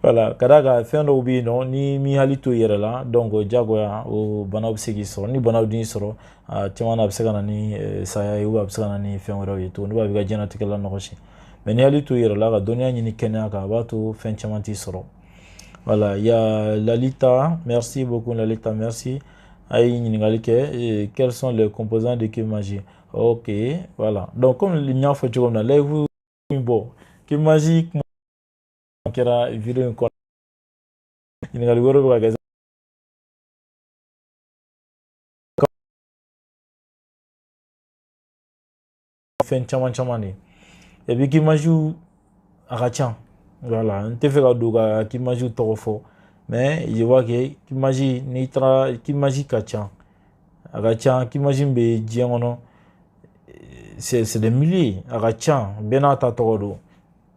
S1: Voilà, ka d'a kan fɛn dɔw bɛ yen nɔ, ni m'i hakili to i yɛrɛ la, donc diyagoya o banaw bɛ se k'i sɔrɔ. Ni banaw dun y'i sɔrɔ, a caman na a bɛ se ka na ni saya ye, a bɛ se ka na ni fɛn wɛrɛw ye tuguni, a b'i ka diɲɛlatigɛ la nɔgɔsi. Mais n'i hakili to i yɛrɛ la, ka dɔnniya ɲini kɛnɛya kan, a b'a to fɛn caman t'i sɔrɔ. Voilà, il y a Lalita, merci beaucoup Lalita, merci. A ye ɲininkali kɛ, quels sont les composants de cube Maggi? Ok, voilà. Donc comme n y'a fɔ cogo min na, live bɔ cube Maggi kuma kɛra vidéo in kɔnɔ, ɲininkali wɛrɛw bɛ ka kɛ fɛn caman caman de. Et puis cube Maggi a ka ca. Voilà, n tɛ fɛ ka don ka cube Maggi tɔgɔ fɔ, mais je vois que cube Maggi, n'i taara, cube Maggi ka ca, a ka ca. Cube Maggi bɛ diɲɛ kɔnɔ, c'est des milliers, a ka ca, bɛɛ n'a ta tɔgɔ don,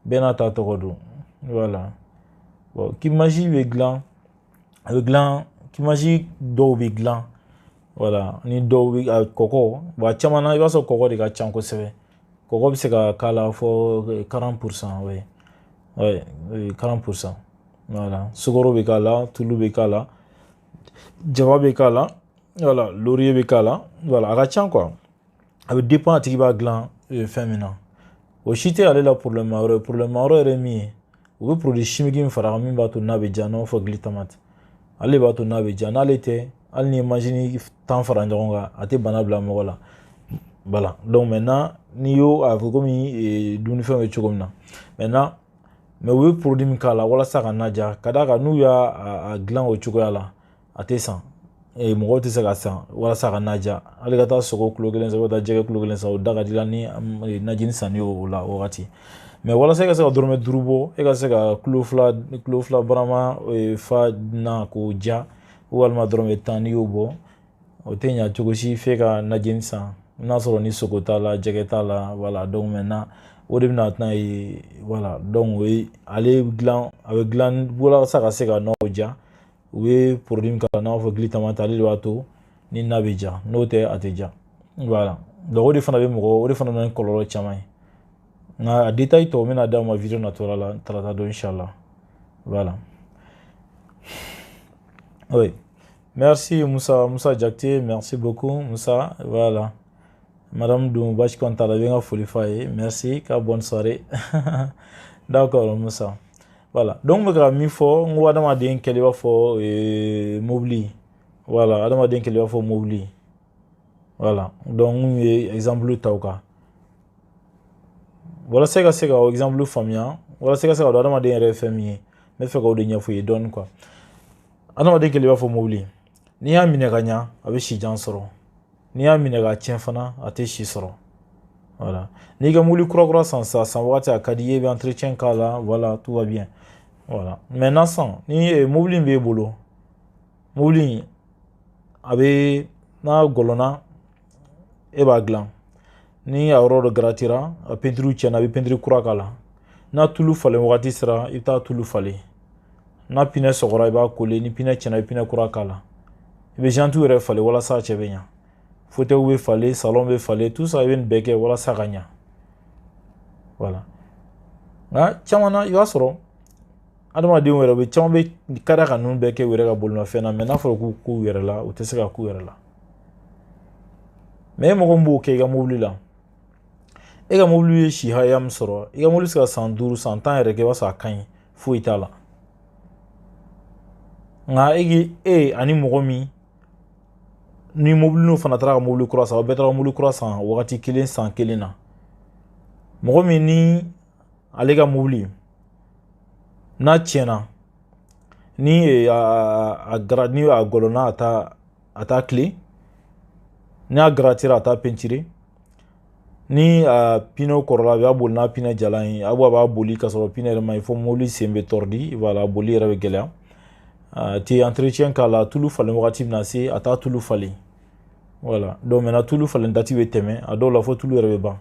S1: bɛɛ n'a ta tɔgɔ don. Voilà. Bon, cube Maggi bɛ dilan, a bɛ dilan, cube Maggi dɔw bɛ dilan, voilà, ni dɔw bɛ kɔkɔ. Bon, a caman na, i b'a sɔrɔ kɔkɔ de ka ca kosɛbɛ. Kɔkɔ bɛ se ka k'a la fɔ 40%, oui, ouais, 40%, voilà. Sukaro bɛ k'a la, tulu bɛ k'a la, jaba bɛ k'a la, voilà, laurier bɛ k'a la, voilà, a ka ca quoi. A bɛ dépend a tigi b'a dilan fɛn min na. O si tɛ ale la problème wɛrɛ ye. Problème wɛrɛ yɛrɛ ye min ye, u bɛ produit chimique min fara kan min b'a to n'a bɛ ja, n'an b'a fɔ glutamate, ale b'a to n'a bɛ ja. N'ale tɛ, hali ni ye mansin 10 fara ɲɔgɔn kan, a tɛ bana bila mɔgɔ la. Voilà. Donc maintenant, n'i y'o a fɔ komi dumunifɛnw bɛ cogo min na maintenant, mais u bɛ produit min k'a la walasa ka na ja, ka d'a kan n'u y'a dilan o cogoya la, a tɛ san, mɔgɔw tɛ se ka san walasa ka na ja. Hali ka taa sogo kilo kelen san, ka taa jɛgɛ kilo kelen san, o da ka di la ni najini sanni ye o la o wagati. Mais walasa e ka se ka dɔrɔmɛ 5 bɔ, e ka se ka kilo 2 barama fa na k'o ja, walima dɔrɔmɛ 10, n'i y'o bɔ, o tɛ ɲa cogo si f'e ka najini san, n'a sɔrɔ ni sogo t'a la, jɛgɛ t'a la. Voilà. Donc maintenant, o de bɛna tɛna ye. Voilà. Donc o ye ale dilan, a bɛ dilan walasa ka se ka nɔnɔ ja. U bɛ produit min k'a la, n'a b'a fɔ glutamate, ale de b'a to ni na bɛ ja. N'o tɛ, a tɛ ja. Voilà. Donc o de fana bɛ mɔgɔ, o de fana na ni kɔlɔlɔ caman ye. Nka a détail tɔ, n bɛna d'aw ma vidéo natɔla la, tarata don, inchallah. Voilà, oui, merci Moussa, Moussa Diakité, merci beaucoup Moussa. Voilà, madame dun basi kɔni t'a la, i bɛ n ka foli f'a ye. Merci ka bonne soirée. D'accord Moussa. Voilà. Donc n bɛ ka min fɔ, n ko adamaden kɛlen i b'a fɔ mobili. Voilà, adamaden kɛlen i b'a fɔ mobili. Voilà. Donc n ye exemple ta o kan walasa i ka se ka o exemple faamuya, walasa i ka se ka dɔn adamaden yɛrɛ ye fɛn min ye. N bɛ fɛ k'o de ɲɛfɔ i ye dɔɔnin quoi. Adamaden kɛlen i b'a fɔ mobili, n'i y'a minɛ ka ɲa, a bɛ si jan sɔrɔ. N'i y'a minɛ ka tiɲɛ fana, a tɛ si sɔrɔ. Voilà. N'i ka mobili kura kura san sisan, san wagati a ka di i ye, i bɛ entretien k'a la, voilà, tout va bien. Voilà. Maintenant sisan, ni mobili in b'e bolo, mobili in a bɛ n'a gɔlɔnna, e b'a dilan. Ni a yɔrɔ dɔ garatira, a peinture tiɲɛna, a bɛ peinture kura k'a la. N'a tulu falen wagati sera, i bɛ taa tulu falen. N'a pneu sɔgɔra, i b'a coller. Ni pneu tiɲɛna, i bɛ pneu kura k'a la. I bɛ jantiw yɛrɛ falen walasa a cɛ bɛ ɲa. Fauteuil bɛ falen, salon bɛ falen, tout ça, i bɛ nin bɛɛ kɛ walasa ka ɲa. Voilà. Nka caman na, i b'a sɔrɔ adamadenw yɛrɛ bɛ caman bɛ kariya ka ninnu bɛɛ kɛ u yɛrɛ ka bolimafɛn na, mais n'a fɔra k'u k'u yɛrɛ la, u tɛ se ka k'u yɛrɛ la. Mais e mɔgɔ min b'o kɛ i ka mobili la, e ka mobili ye si hakɛya min sɔrɔ, i ka mobili bɛ se ka san 5, san 10 yɛrɛ kɛ, i b'a sɔrɔ a ka ɲi, foyi t'a la. Nka e k'i e ani mɔgɔ min ni mobili n'o fana taara ka mobili kura san, aw bɛɛ taara mobili kura san wagati kelen, san kelen na, mɔgɔ min ni ale ka mobili n'a tiɲɛna, ni a gara, ni a gɔlɔnna, a t'a tile, n'a garatira, a t'a peinture, ni a pneu kɔrɔla, a b'a boli n'a pneu jalan ye, a b'a boli ka sɔrɔ pneu yɛrɛ ma ɲi, fo mobili sen bɛ tɔrɔdi. Voilà, a boli yɛrɛ bɛ gɛlɛya. A tɛ entretien k'a la. Tulu falen wagati bɛna se, a t'a tulu falen. Voilà. Donc maintenant, tulu falen date bɛ tɛmɛ a dɔw la, fo tulu yɛrɛ bɛ ban.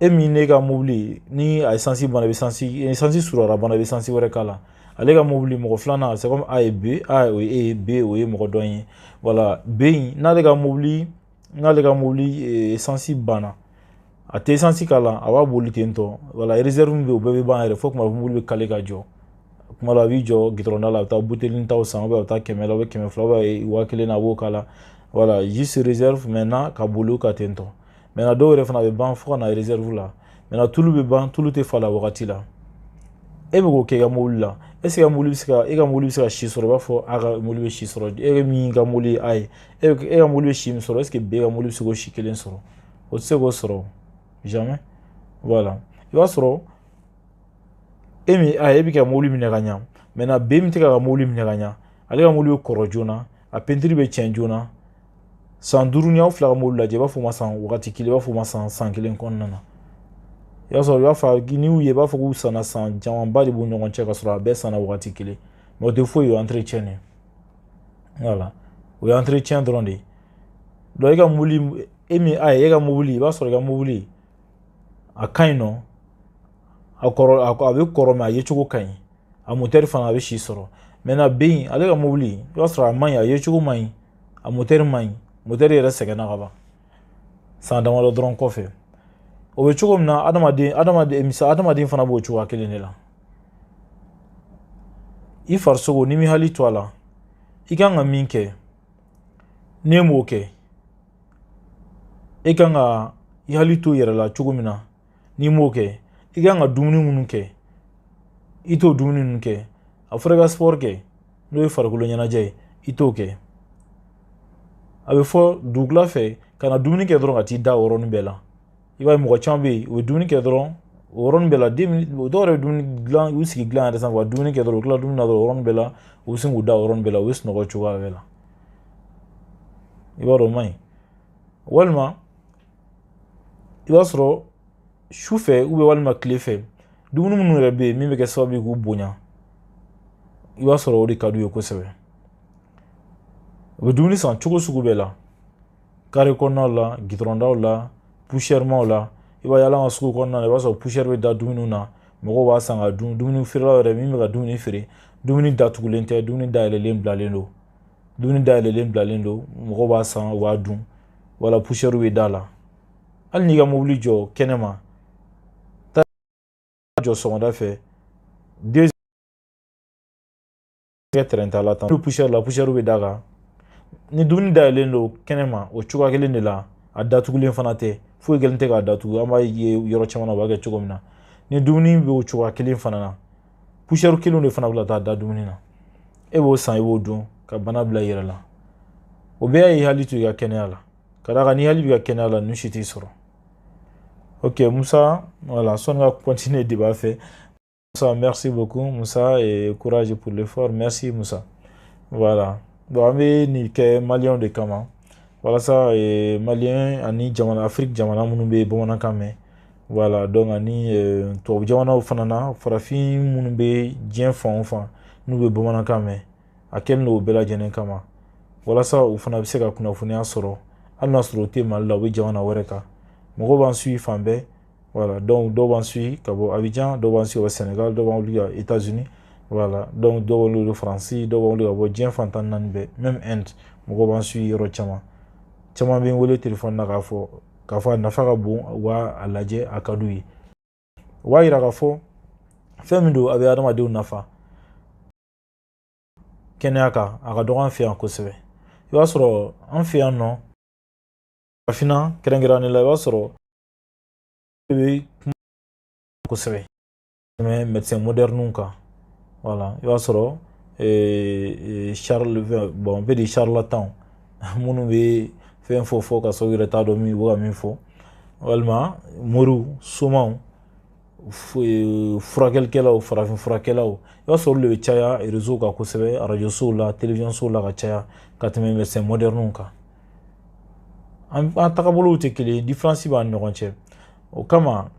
S1: E min ne ka mobili ni a essence banna, i bɛ essence, essence surara banna, i bɛ essence wɛrɛ k'a la. Ale ka mobili, mɔgɔ filanan, c'est comme A et B. A o ye E ye, B o ye mɔgɔ dɔ ye. Voilà. B in, n'ale ka mobili essence banna, a tɛ essence k'a la, a b'a boli ten tɔ. Voilà. Réserve min bɛ yen, o bɛɛ bɛ ban yɛrɛ, fo kuma mobili bɛ kale ka jɔ. Kuma dɔ, a b'i jɔ goudron da la, a bɛ taa butelinin taw san, a bɛ taa 100 la, 200, 1000 na, a b'o k'a la. Voilà, juste réserve maintenant ka boli ka ten tɔ. Maintenant, dɔw yɛrɛ fana bɛ ban fo ka na réserve la. Maintenant, tulu bɛ ban, tulu tɛ falen a wagati la. E bɛ k'o kɛ i ka mobili la, est ce que ka mobili bɛ se ka, e ka mobili bɛ se ka si sɔrɔ i b'a fɔ a ka mobili bɛ si sɔrɔ? E min ka mobili ye A ye, e ka mobili bɛ si min sɔrɔ, est ce que B ka mobili bɛ se k'o si kelen sɔrɔ? O tɛ se k'o sɔrɔ jamais. Voilà. I b'a sɔrɔ e min a e bɛ ka mobili minɛ ka ɲa, maintenant B min tɛ ka mobili minɛ ka ɲa, ale ka mobili bɛ kɔrɔ joona, a peinture bɛ tiɲɛ joona. San 5, ni aw fila ka mobili lajɛ, i b'a fɔ o ma san wagati kelen, i b'a fɔ o ma san san kelen kɔnɔna na. I b'a sɔrɔ i b'a fɔ n'i y'u ye, i b'a fɔ k'u sanna san camanba de b'u ɲɔgɔn cɛ, ka sɔrɔ a bɛɛ sanna wagati kelen. Mais o tɛ foyi ye, o ye entretien de ye. Voilà, o ye entretien dɔrɔn de ye. Donc e ka mobili, e min a ye, e ka mobili, i b'a sɔrɔ i ka mobili a ka ɲi nɔ, a kɔrɔ, a bɛ kɔrɔ, mais a yecogo ka ɲi. A motɛri fana a bɛ si sɔrɔ. Maintenant B in, ale ka mobili, i b'a sɔrɔ a man ɲi, a yecogo man ɲi, a motɛri man ɲi, motɛri yɛrɛ sɛgɛnna ka ban san damadɔ dɔrɔn kɔfɛ. O bɛ cogo min na, adamaden misali, adamaden fana b'o cogoya kelen de la. I farisogo, n'i m'i hakili to a la, i kan ka min kɛ, n'e m'o kɛ, e kan ka i hakili to i yɛrɛ la cogo min na, n'i m'o kɛ, i kan ka dumuni minnu kɛ, i t'o dumuni ninnu kɛ. A fɔra i ka sport kɛ, n'o ye farikolo ɲɛnajɛ ye, i t'o kɛ. A bɛ fɔ dugukila fɛ ka na dumuni kɛ dɔrɔn ka t'i da o yɔrɔnin bɛɛ la. I b'a ye mɔgɔ caman bɛ yen, u bɛ dumuni kɛ dɔrɔn o yɔrɔnin bɛɛ la. Den dɔw yɛrɛ bɛ dumuni dilan, u sigi dilan yɛrɛ sanfɛ ka dumuni kɛ dɔrɔn, u tila dumuni na dɔrɔn, o yɔrɔnin bɛɛ la u bɛ sin k'u da o yɔrɔnin bɛɛ la, u bɛ sunɔgɔ cogoya bɛɛ la. I b'a dɔn o man ɲi. Walima i b'a sɔrɔ su fɛ walima tile fɛ, dumuni minnu yɛrɛ bɛ yen min bɛ kɛ sababu ye k'u bonya, i b'a sɔrɔ o de ka d'u ye kosɛbɛ. U bɛ dumuni san cogo sugu bɛɛ la, kare kɔnɔnaw la, gidɔrɔndaw la, poussièremaw la. I b'a ye hali an ka sugu kɔnɔna na, i b'a sɔrɔ poussière bɛ da dumuniw na, mɔgɔw b'a san ka dun. Dumuni feerelaw yɛrɛ min bɛ ka dumuni feere, dumuni datugulen tɛ, dumuni dayɛlɛlen bilalen don, dumuni dayɛlɛlen bilalen don, mɔgɔw b'a san, u b'a dun, wala poussière bɛ da la. Hali n'i ka mobili jɔ kɛnɛma, taa jɔ sɔgɔmada fɛ, 2 kɛ tɛrɛn t'a la tan, poussière la, poussière bɛ da kan. Ni dumuni dayɛlɛlen don kɛnɛma, o cogoya kelen de la, a datugulen fana tɛ, foyi kelen tɛ k'a datugu. An b'a ye yɔrɔ caman na, u b'a kɛ cogo min na. Ni dumuni bɛ o cogoya kelen fana na, poussière kelen de fana bɛ taa da dumuni na, e b'o san, i b'o dun ka bana bila i yɛrɛ la. O bɛɛ y'i hakili to i ka kɛnɛya la, ka d'a kan n'i hakili b'i ka kɛnɛya la, ninnu si t'i sɔrɔ. Ok Moussa, voilà, sɔnni ka continuer débat fɛ. Moussa, merci beaucoup Moussa, et courage pour l'effort. Merci Moussa. Voilà, bon, an bɛ nin kɛ maliyɛnw de kama, walasa maliyɛn ani jamana Afiriki jamana minnu bɛ bamanankan mɛn. Voilà, donc ani tubabu jamanaw fana na, farafin minnu bɛ diɲɛ fan o fan n'u bɛ bamanankan mɛn, a kɛlen don o bɛɛ lajɛlen kama, walasa u fana bɛ se ka kunnafoniya sɔrɔ, hali n'a sɔrɔ u tɛ Mali la, u bɛ jamana wɛrɛ kan. Mɔgɔw b'an suit fan bɛɛ. Voilà, donc dɔw b'an suit ka bɔ Abidjan, dɔw b'an suit ka bɔ Sénégal, dɔw b'an wuli ka États-Unis. Voilà, donc dɔw b'an wuli Faransi, dɔw b'an wuli ka bɔ diɲɛ fan 14 bɛɛ, même Inde, mɔgɔw b'an suit yɔrɔ caman. Caman bɛ n wele téléphone na k'a fɔ a nafa ka bon, u b'a a lajɛ, a ka d'u ye. O b'a yira k'a fɔ fɛn min don, a bɛ adamadenw nafa kɛnɛya kan. A ka dɔgɔ an fɛ yan kosɛbɛ. I b'a sɔrɔ an fɛ yan nɔ, farafinna kɛrɛnkɛrɛnnen la, i b'a sɔrɔ bɛ kuma kosɛbɛ tɛmɛ médecin moderne kan. Voilà, i b'a sɔrɔ Charles, bon, on peut dire charlatan minnu bɛ fɛn fɔ fɔ ka sɔrɔ u yɛrɛ t'a dɔn min u bɛ ka min fɔ, walima moriw, somaw, furakɛlikɛlaw, farafin furakɛlaw, i b'a sɔrɔ olu de bɛ caya réseau kan kosɛbɛ, arajo sow la, télévision sow la ka caya ka tɛmɛ médecin moderne kan. An tagabolow tɛ kelen ye, différence b'an ni ɲɔgɔn cɛ. O kama,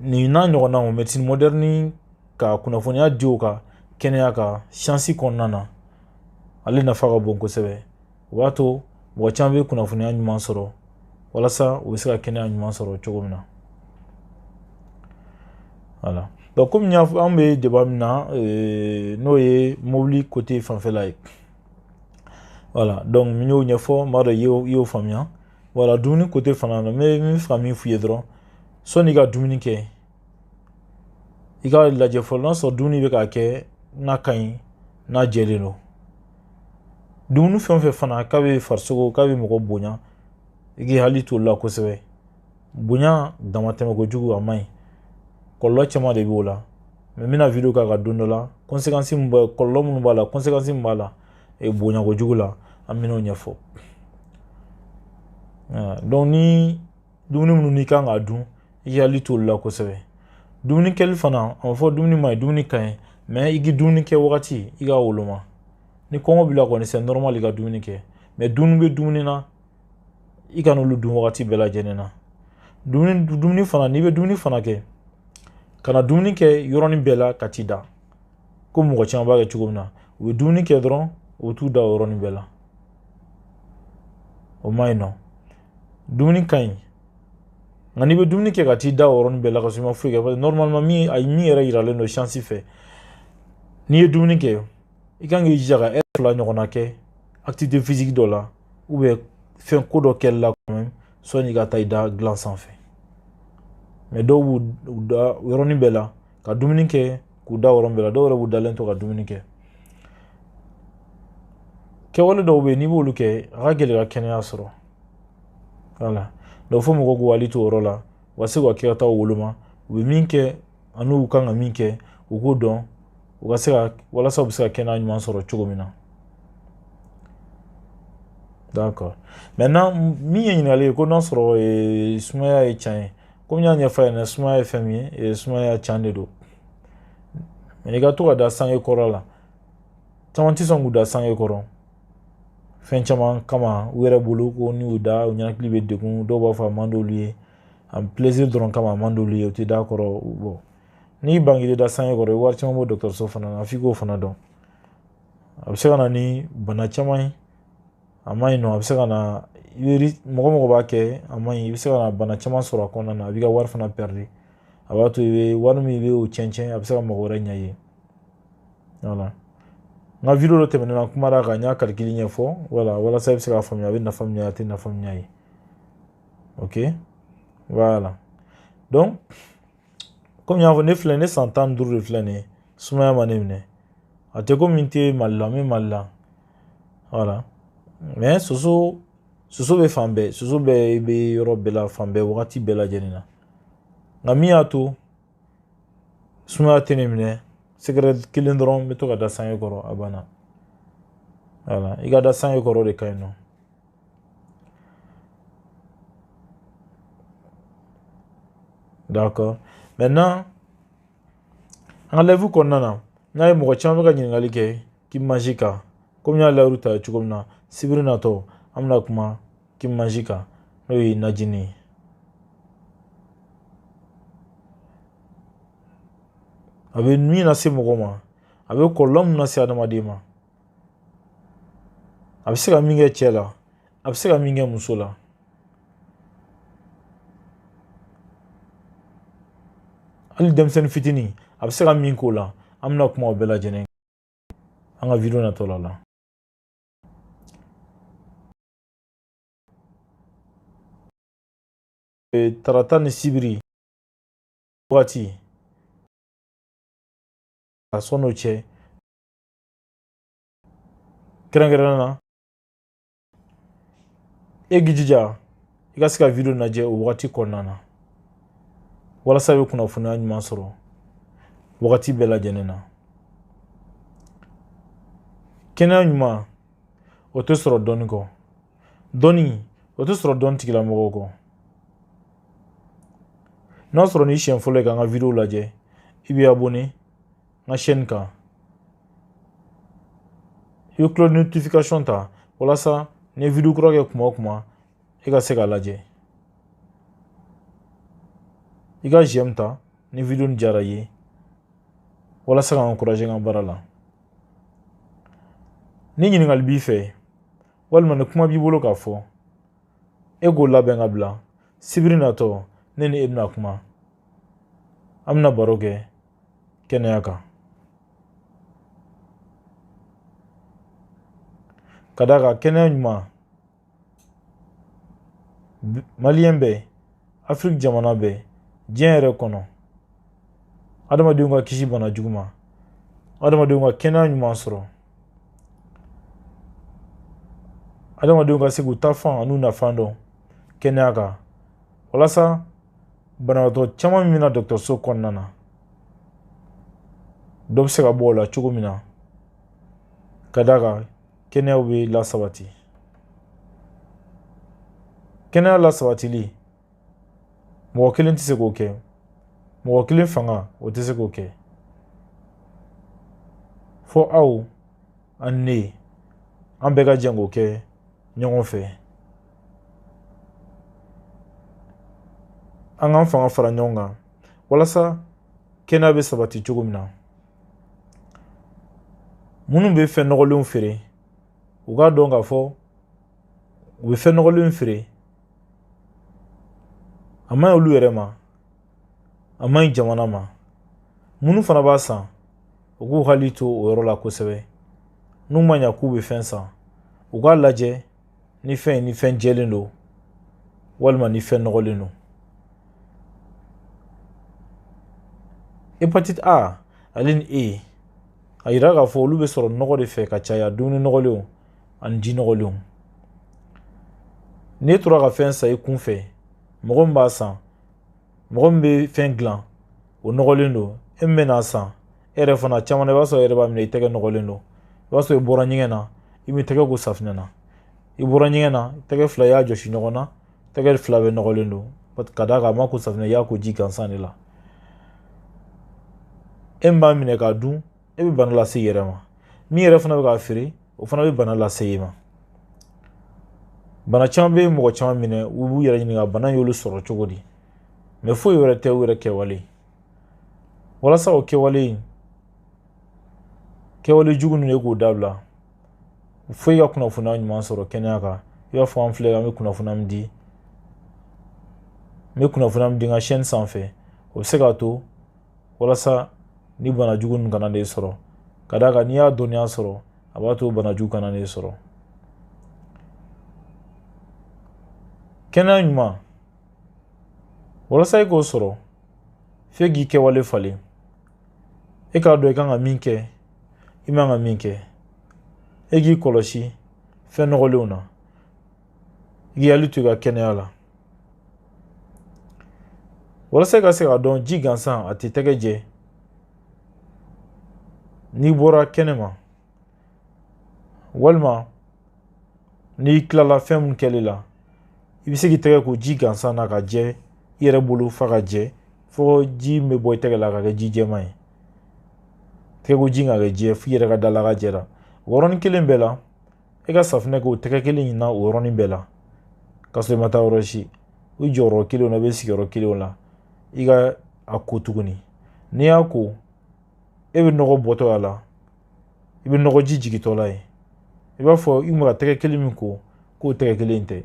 S1: nin n'a ɲɔgɔnnaw, médecine moderne ka kunnafoniya di o kan kɛnɛya kan, science kɔnɔna na, ale nafa ka bon kosɛbɛ. O b'a to mɔgɔ caman bɛ kunnafoniya ɲuman sɔrɔ, walasa u bɛ se ka kɛnɛya ɲuman sɔrɔ cogo min na. Voilà, donc komi y'a fɔ, an bɛ débat min na, n'o ye mobili côté fanfɛla ye. Voilà, donc n y'o ɲɛfɔ, n b'a dɔn i y'o faamuya. Voilà, dumuni côté fana na, n bɛ fɛ ka min f'i ye dɔrɔn, sɔnni i ka dumuni kɛ, i ka lajɛ fɔlɔ n'a sɔrɔ dumuni bɛ ka kɛ n'a ka ɲi, n'a jɛlen don. Dumuni fɛn o fɛn fana k'a bɛ farisogo, k'a bɛ mɔgɔ bonya, i k'i hakili to o la kosɛbɛ. Bonya damatɛmɛ kojugu, a man ɲi, kɔlɔlɔ caman de b'o la. Mais n bɛna vidéo k'a kan don dɔ la, conséquence min b'a, kɔlɔlɔ minnu b'a la, conséquence min b'a la bonya kojugu la, an bɛn'o ɲɛfɔ. Donc ni dumuni minnu n'i kan k'a dun, i k'i hakili to olu la kosɛbɛ. Dumuni kɛli fana, a ma fɔ dumuni ma ɲi, dumuni ka ɲi, mais i k'i dumuni kɛ wagati, i k'a woloma. Ni kɔngɔ b'i la kɔni, c'est normal i ka dumuni kɛ, mais dumuni bɛ dumuni na, i kana olu dun wagati bɛɛ lajɛlen na. Dumuni fana, n'i bɛ dumuni fana kɛ, kana dumuni kɛ yɔrɔnin bɛɛ la ka t'i da, ko mɔgɔ caman b'a kɛ cogo min na. U bɛ dumuni kɛ dɔrɔn, u bɛ t'u da o yɔrɔnin bɛɛ la, o ma ɲi nɔ. Dumuni ka ɲi, nka n'i bɛ dumuni kɛ ka t'i da o yɔrɔnin bɛɛ la ka sɔrɔ i ma foyi kɛ, normalement min a min yɛrɛ yiralen don science fɛ. N'i ye dumuni kɛ, i kan k'i jija ka heure 2 ɲɔgɔnna kɛ activité physique dɔ la ou bien fɛn ko dɔ kɛli la quand même, sɔnni i ka taa i da dilan sanfɛ. Mais dɔw b'u da yɔrɔnin bɛɛ la ka dumuni kɛ k'u da yɔrɔnin bɛɛ la, dɔw yɛrɛ b'u dalen to ka dumuni kɛ. Kɛwale dɔw bɛ yen, n'i b'olu kɛ, a ka gɛlɛn ka kɛnɛya sɔrɔ. Voilà, donc fo mɔgɔw k'u hakili to o yɔrɔ la, u ka se k'u ka kɛtaw woloma, u bɛ min kɛ ani u kan ka min kɛ, u k'o dɔn, u ka se ka walasa u bɛ se ka kɛnɛya ɲuman sɔrɔ cogo min na. D'accord. Maintenant, min ye ɲininkali ye ko n'a sɔrɔ sumaya ye can ye, komi n y'a ɲɛfɔ a ɲɛna, sumaya ye fɛn min ye, sumaya can de don. Mais i ka to ka da sange kɔrɔ la, caman tɛ sɔn k'u da sange kɔrɔ fɛn caman kama u yɛrɛ bolo, ko n'u y'u da, u ɲɛnakili bɛ degun. Dɔw b'a fɔ a man d'olu ye, a plaisir dɔrɔn kama, a man d'olu ye, u tɛ da kɔrɔ. Bon, n'i ban k'i da sange kɔrɔ, i wari caman bɔ dɔgɔtɔrɔso fana na, f'i k'o fana dɔn. A bɛ se ka na ni bana caman ye, a man ɲi nɔ. A bɛ se ka na, i bɛ mɔgɔ mɔgɔ b'a kɛ, a man ɲi, i bɛ se ka na bana caman sɔrɔ a kɔnɔna na. A b'i ka wari fana perdre, a b'a to i bɛ wari min i bɛ o cɛn, a bɛ se ka mɔgɔ wɛrɛ ɲɛ i ye. Voilà, n ka vidéo dɔ tɛmɛnen na, kuma kan, n y'a calcul ɲɛfɔ, voilà, walasa i bɛ se k'a faamuya a bɛ nafa min ɲɛ, a tɛ nafa min ɲɛ ye. Ok, voilà. Donc komi n y'a fɔ, ne filɛ, ne san 15 de filɛ nin ye, sumaya ma ne minɛ. A tɛ komi n tɛ Mali la, n bɛ Mali la. Voilà, mais soso soso bɛ fan bɛɛ, soso bɛɛ bɛ yɔrɔ bɛɛ la, fan bɛɛ, wagati bɛɛ lajɛlen na. Nka min y'a to sumaya tɛ ne minɛ, secret kelen dɔrɔn, n bɛ to ka da sange kɔrɔ, a banna. Voilà, i ka da sange kɔrɔ de ka ɲi nɔ. D'accord. Maintenant, an ka live kɔnɔna na, n'a ye mɔgɔ caman bɛ ka ɲininkali kɛ Kib kan, komi n y'a layiru ta cogo min na, sibiri natɔ an bɛna kuma Kib kan, n'o ye najini ye. A bɛ min lase mɔgɔ ma, a bɛ kɔlɔlɔ min lase adamaden ma, a bɛ se ka min kɛ cɛ la, a bɛ se ka min kɛ muso la. Hali denmisɛnnin fitinin, a bɛ se ka min k'o la, an bɛna kuma o bɛɛ lajɛlen an ka vidéo natɔ la. Tarata ni sibiri wagati a sɔn'o cɛ, kɛrɛnkɛrɛnnenya na, e k'i jija i ka se ka vidéo lajɛ o wagati kɔnɔna na, walasa i bɛ kunnafoniya ɲuman sɔrɔ wagati bɛɛ lajɛlen na. Kɛnɛya ɲuman, o tɛ sɔrɔ dɔnni kɔ, dɔnni o tɛ sɔrɔ dɔnni tigilamɔgɔw kɔ. N'a sɔrɔ n'i siɲɛ fɔlɔ ye k'an ka vidéo lajɛ, i bɛ abonné n ka chaîne kan, i bɛ cloche notification ta, walasa ni ye vidéo kura kɛ kuma o kuma, i ka se k'a lajɛ. I ka j'aime ta ni vidéo nin diyara i ye, walasa ka encourager n ka baara la. Ni ɲininkali b'i fɛ, walima ni kuma b'i bolo k'a fɔ, e k'o labɛn ka bila sibiri natɔ, ne ni e bɛna kuma, an bɛna baro kɛ kɛnɛya kan. Ka d'a kan kɛnɛya ɲuman, maliyɛn bɛɛ, Afiriki jamana bɛɛ, diɲɛ yɛrɛ kɔnɔ, adamadenw ka kisi bana jugu ma, adamadenw ka kɛnɛya ɲuman sɔrɔ, adamadenw ka se k'u ta fan an'u nafan dɔn kɛnɛya kan, walasa banabaatɔ caman min bɛna dɔgɔtɔrɔso kɔnɔna na, dɔ bɛ se ka bɔ o la cogo min na, ka d'a kan kɛnɛyaw bɛ lasabati. Kɛnɛya lasabatili, mɔgɔ kelen tɛ se k'o kɛ, mɔgɔ kelen fanga o tɛ se k'o kɛ, fo aw ani ne, an bɛɛ ka jɛ k'o kɛ ɲɔgɔn fɛ. An k'an fanga fara ɲɔgɔn kan walasa kɛnɛya bɛ sabati cogo min na. Minnu bɛ fɛn nɔgɔlenw feere, u k'a dɔn k'a fɔ u bɛ fɛn nɔgɔlenw feere, a man ɲi olu yɛrɛ ma, a man ɲi jamana ma. Minnu fana b'a san, U k'u hakili to o yɔrɔ la kosɛbɛ. N'u ma ɲa k'u bɛ fɛn san, u k'a lajɛ ni fɛn ni fɛn jɛlen don walima ni fɛn nɔgɔlen don. Hépatite A ale ni E, a yira k'a fɔ olu bɛ sɔrɔ nɔgɔ de fɛ ka caya, dumuni nɔgɔlenw ani ji nɔgɔlenw. N'e tora ka fɛn san i kun fɛ, mɔgɔ min b'a san, mɔgɔ min bɛ fɛn dilan, o nɔgɔlen don. E min bɛn'a san, e yɛrɛ fana caman na, i b'a sɔrɔ e yɛrɛ b'a minɛ, i tɛgɛ nɔgɔlen don. I b'a sɔrɔ i bɔra ɲɛgɛn na, i m'i tɛgɛ ko safunɛ na. I bɔra ɲɛgɛn na, tɛgɛ fila i y'a jɔsi ɲɔgɔn na, tɛgɛ fila bɛɛ nɔgɔlen don, ka d'a kan a ma ko safunɛ, i y'a ko ji gansan de la. E min b'a minɛ k'a dun, e bɛ bana lase i yɛrɛ ma. Min yɛrɛ fana bɛ k'a feere, o fana bɛ bana lase i ma. Bana caman bɛ mɔgɔ caman minɛ, u b'u yɛrɛ ɲininka bana y'olu sɔrɔ cogo di, mais foyi wɛrɛ tɛ, u yɛrɛ kɛwale. Walasa o kɛwale in, kɛwale jugu ninnu, e k'o dabila, fo i ka kunnafoniya ɲuman sɔrɔ kɛnɛya kan. I b'a fɔ an filɛ, an bɛ kunnafoniya min di, n bɛ kunnafoniya min di n ka chaîne sanfɛ, o bɛ se k'a to walasa ni bana jugu ninnu kana n'e sɔrɔ. Ka d'a kan n'i y'a dɔnniya sɔrɔ, a b'a to bana jugu kana n'e sɔrɔ. Kɛnɛya ɲuman, walasa i k'o sɔrɔ, f'e k'i kɛwale falen. E k'a dɔn i kan ka min kɛ, i man ka min kɛ. E k'i kɔlɔsi fɛn nɔgɔlenw na, i k'i hakili to i ka kɛnɛya la. Walasa i ka se k'a dɔn ji gansan a tɛ tɛgɛ jɛ, n'i bɔra kɛnɛ ma walima n'i tilala fɛn min kɛli la, i bɛ se k'i tɛgɛ ko ji gansan na ka jɛ i yɛrɛ bolo fa ka jɛ, fo ji min bɛ bɔ i tɛgɛ la ka kɛ ji jɛman ye. Tɛgɛ ko ji ka kɛ jɛ f'i yɛrɛ ka da la ka jɛra. O yɔrɔnin kelen bɛɛ la, e ka safunɛ kɛ o tɛgɛ kelen in na o yɔrɔnin bɛɛ la, ka sɔrɔ i ma taa yɔrɔ si. I jɔyɔrɔ kelenw na, i bɛ sigiyɔrɔ kelenw la, i ka a ko tuguni. N'i y'a ko, e bɛ nɔgɔ bɔtɔ a la, i bɛ nɔgɔ ji jigintɔ la ye. I b'a fɔ i kun ka tɛgɛ kelen min ko, k'o tɛgɛ kelen tɛ.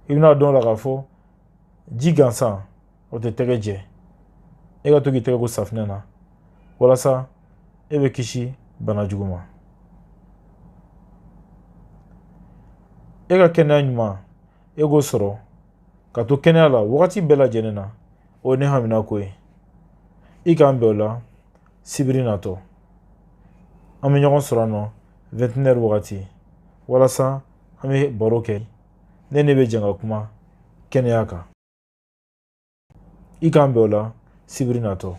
S1: I bɛna dɔn la k'a fɔ ji gansan o tɛ tɛgɛ jɛ. E ka to k'i tɛgɛ ko safunɛ na walasa e bɛ kisi bana jugu ma. E ka kɛnɛya ɲuman, e k'o sɔrɔ ka to kɛnɛya la wagati bɛɛ lajɛlen na, o ye ne haminako ye. I k'an bɛn o la sibiri natɔ. An bɛ ɲɔgɔn sɔrɔ nɔ 21 wagati, walasa an bɛ baro kɛ, ne bɛ jɛ ka kuma kɛnɛya kan. I k'an bɛn o la sibiri natɔ.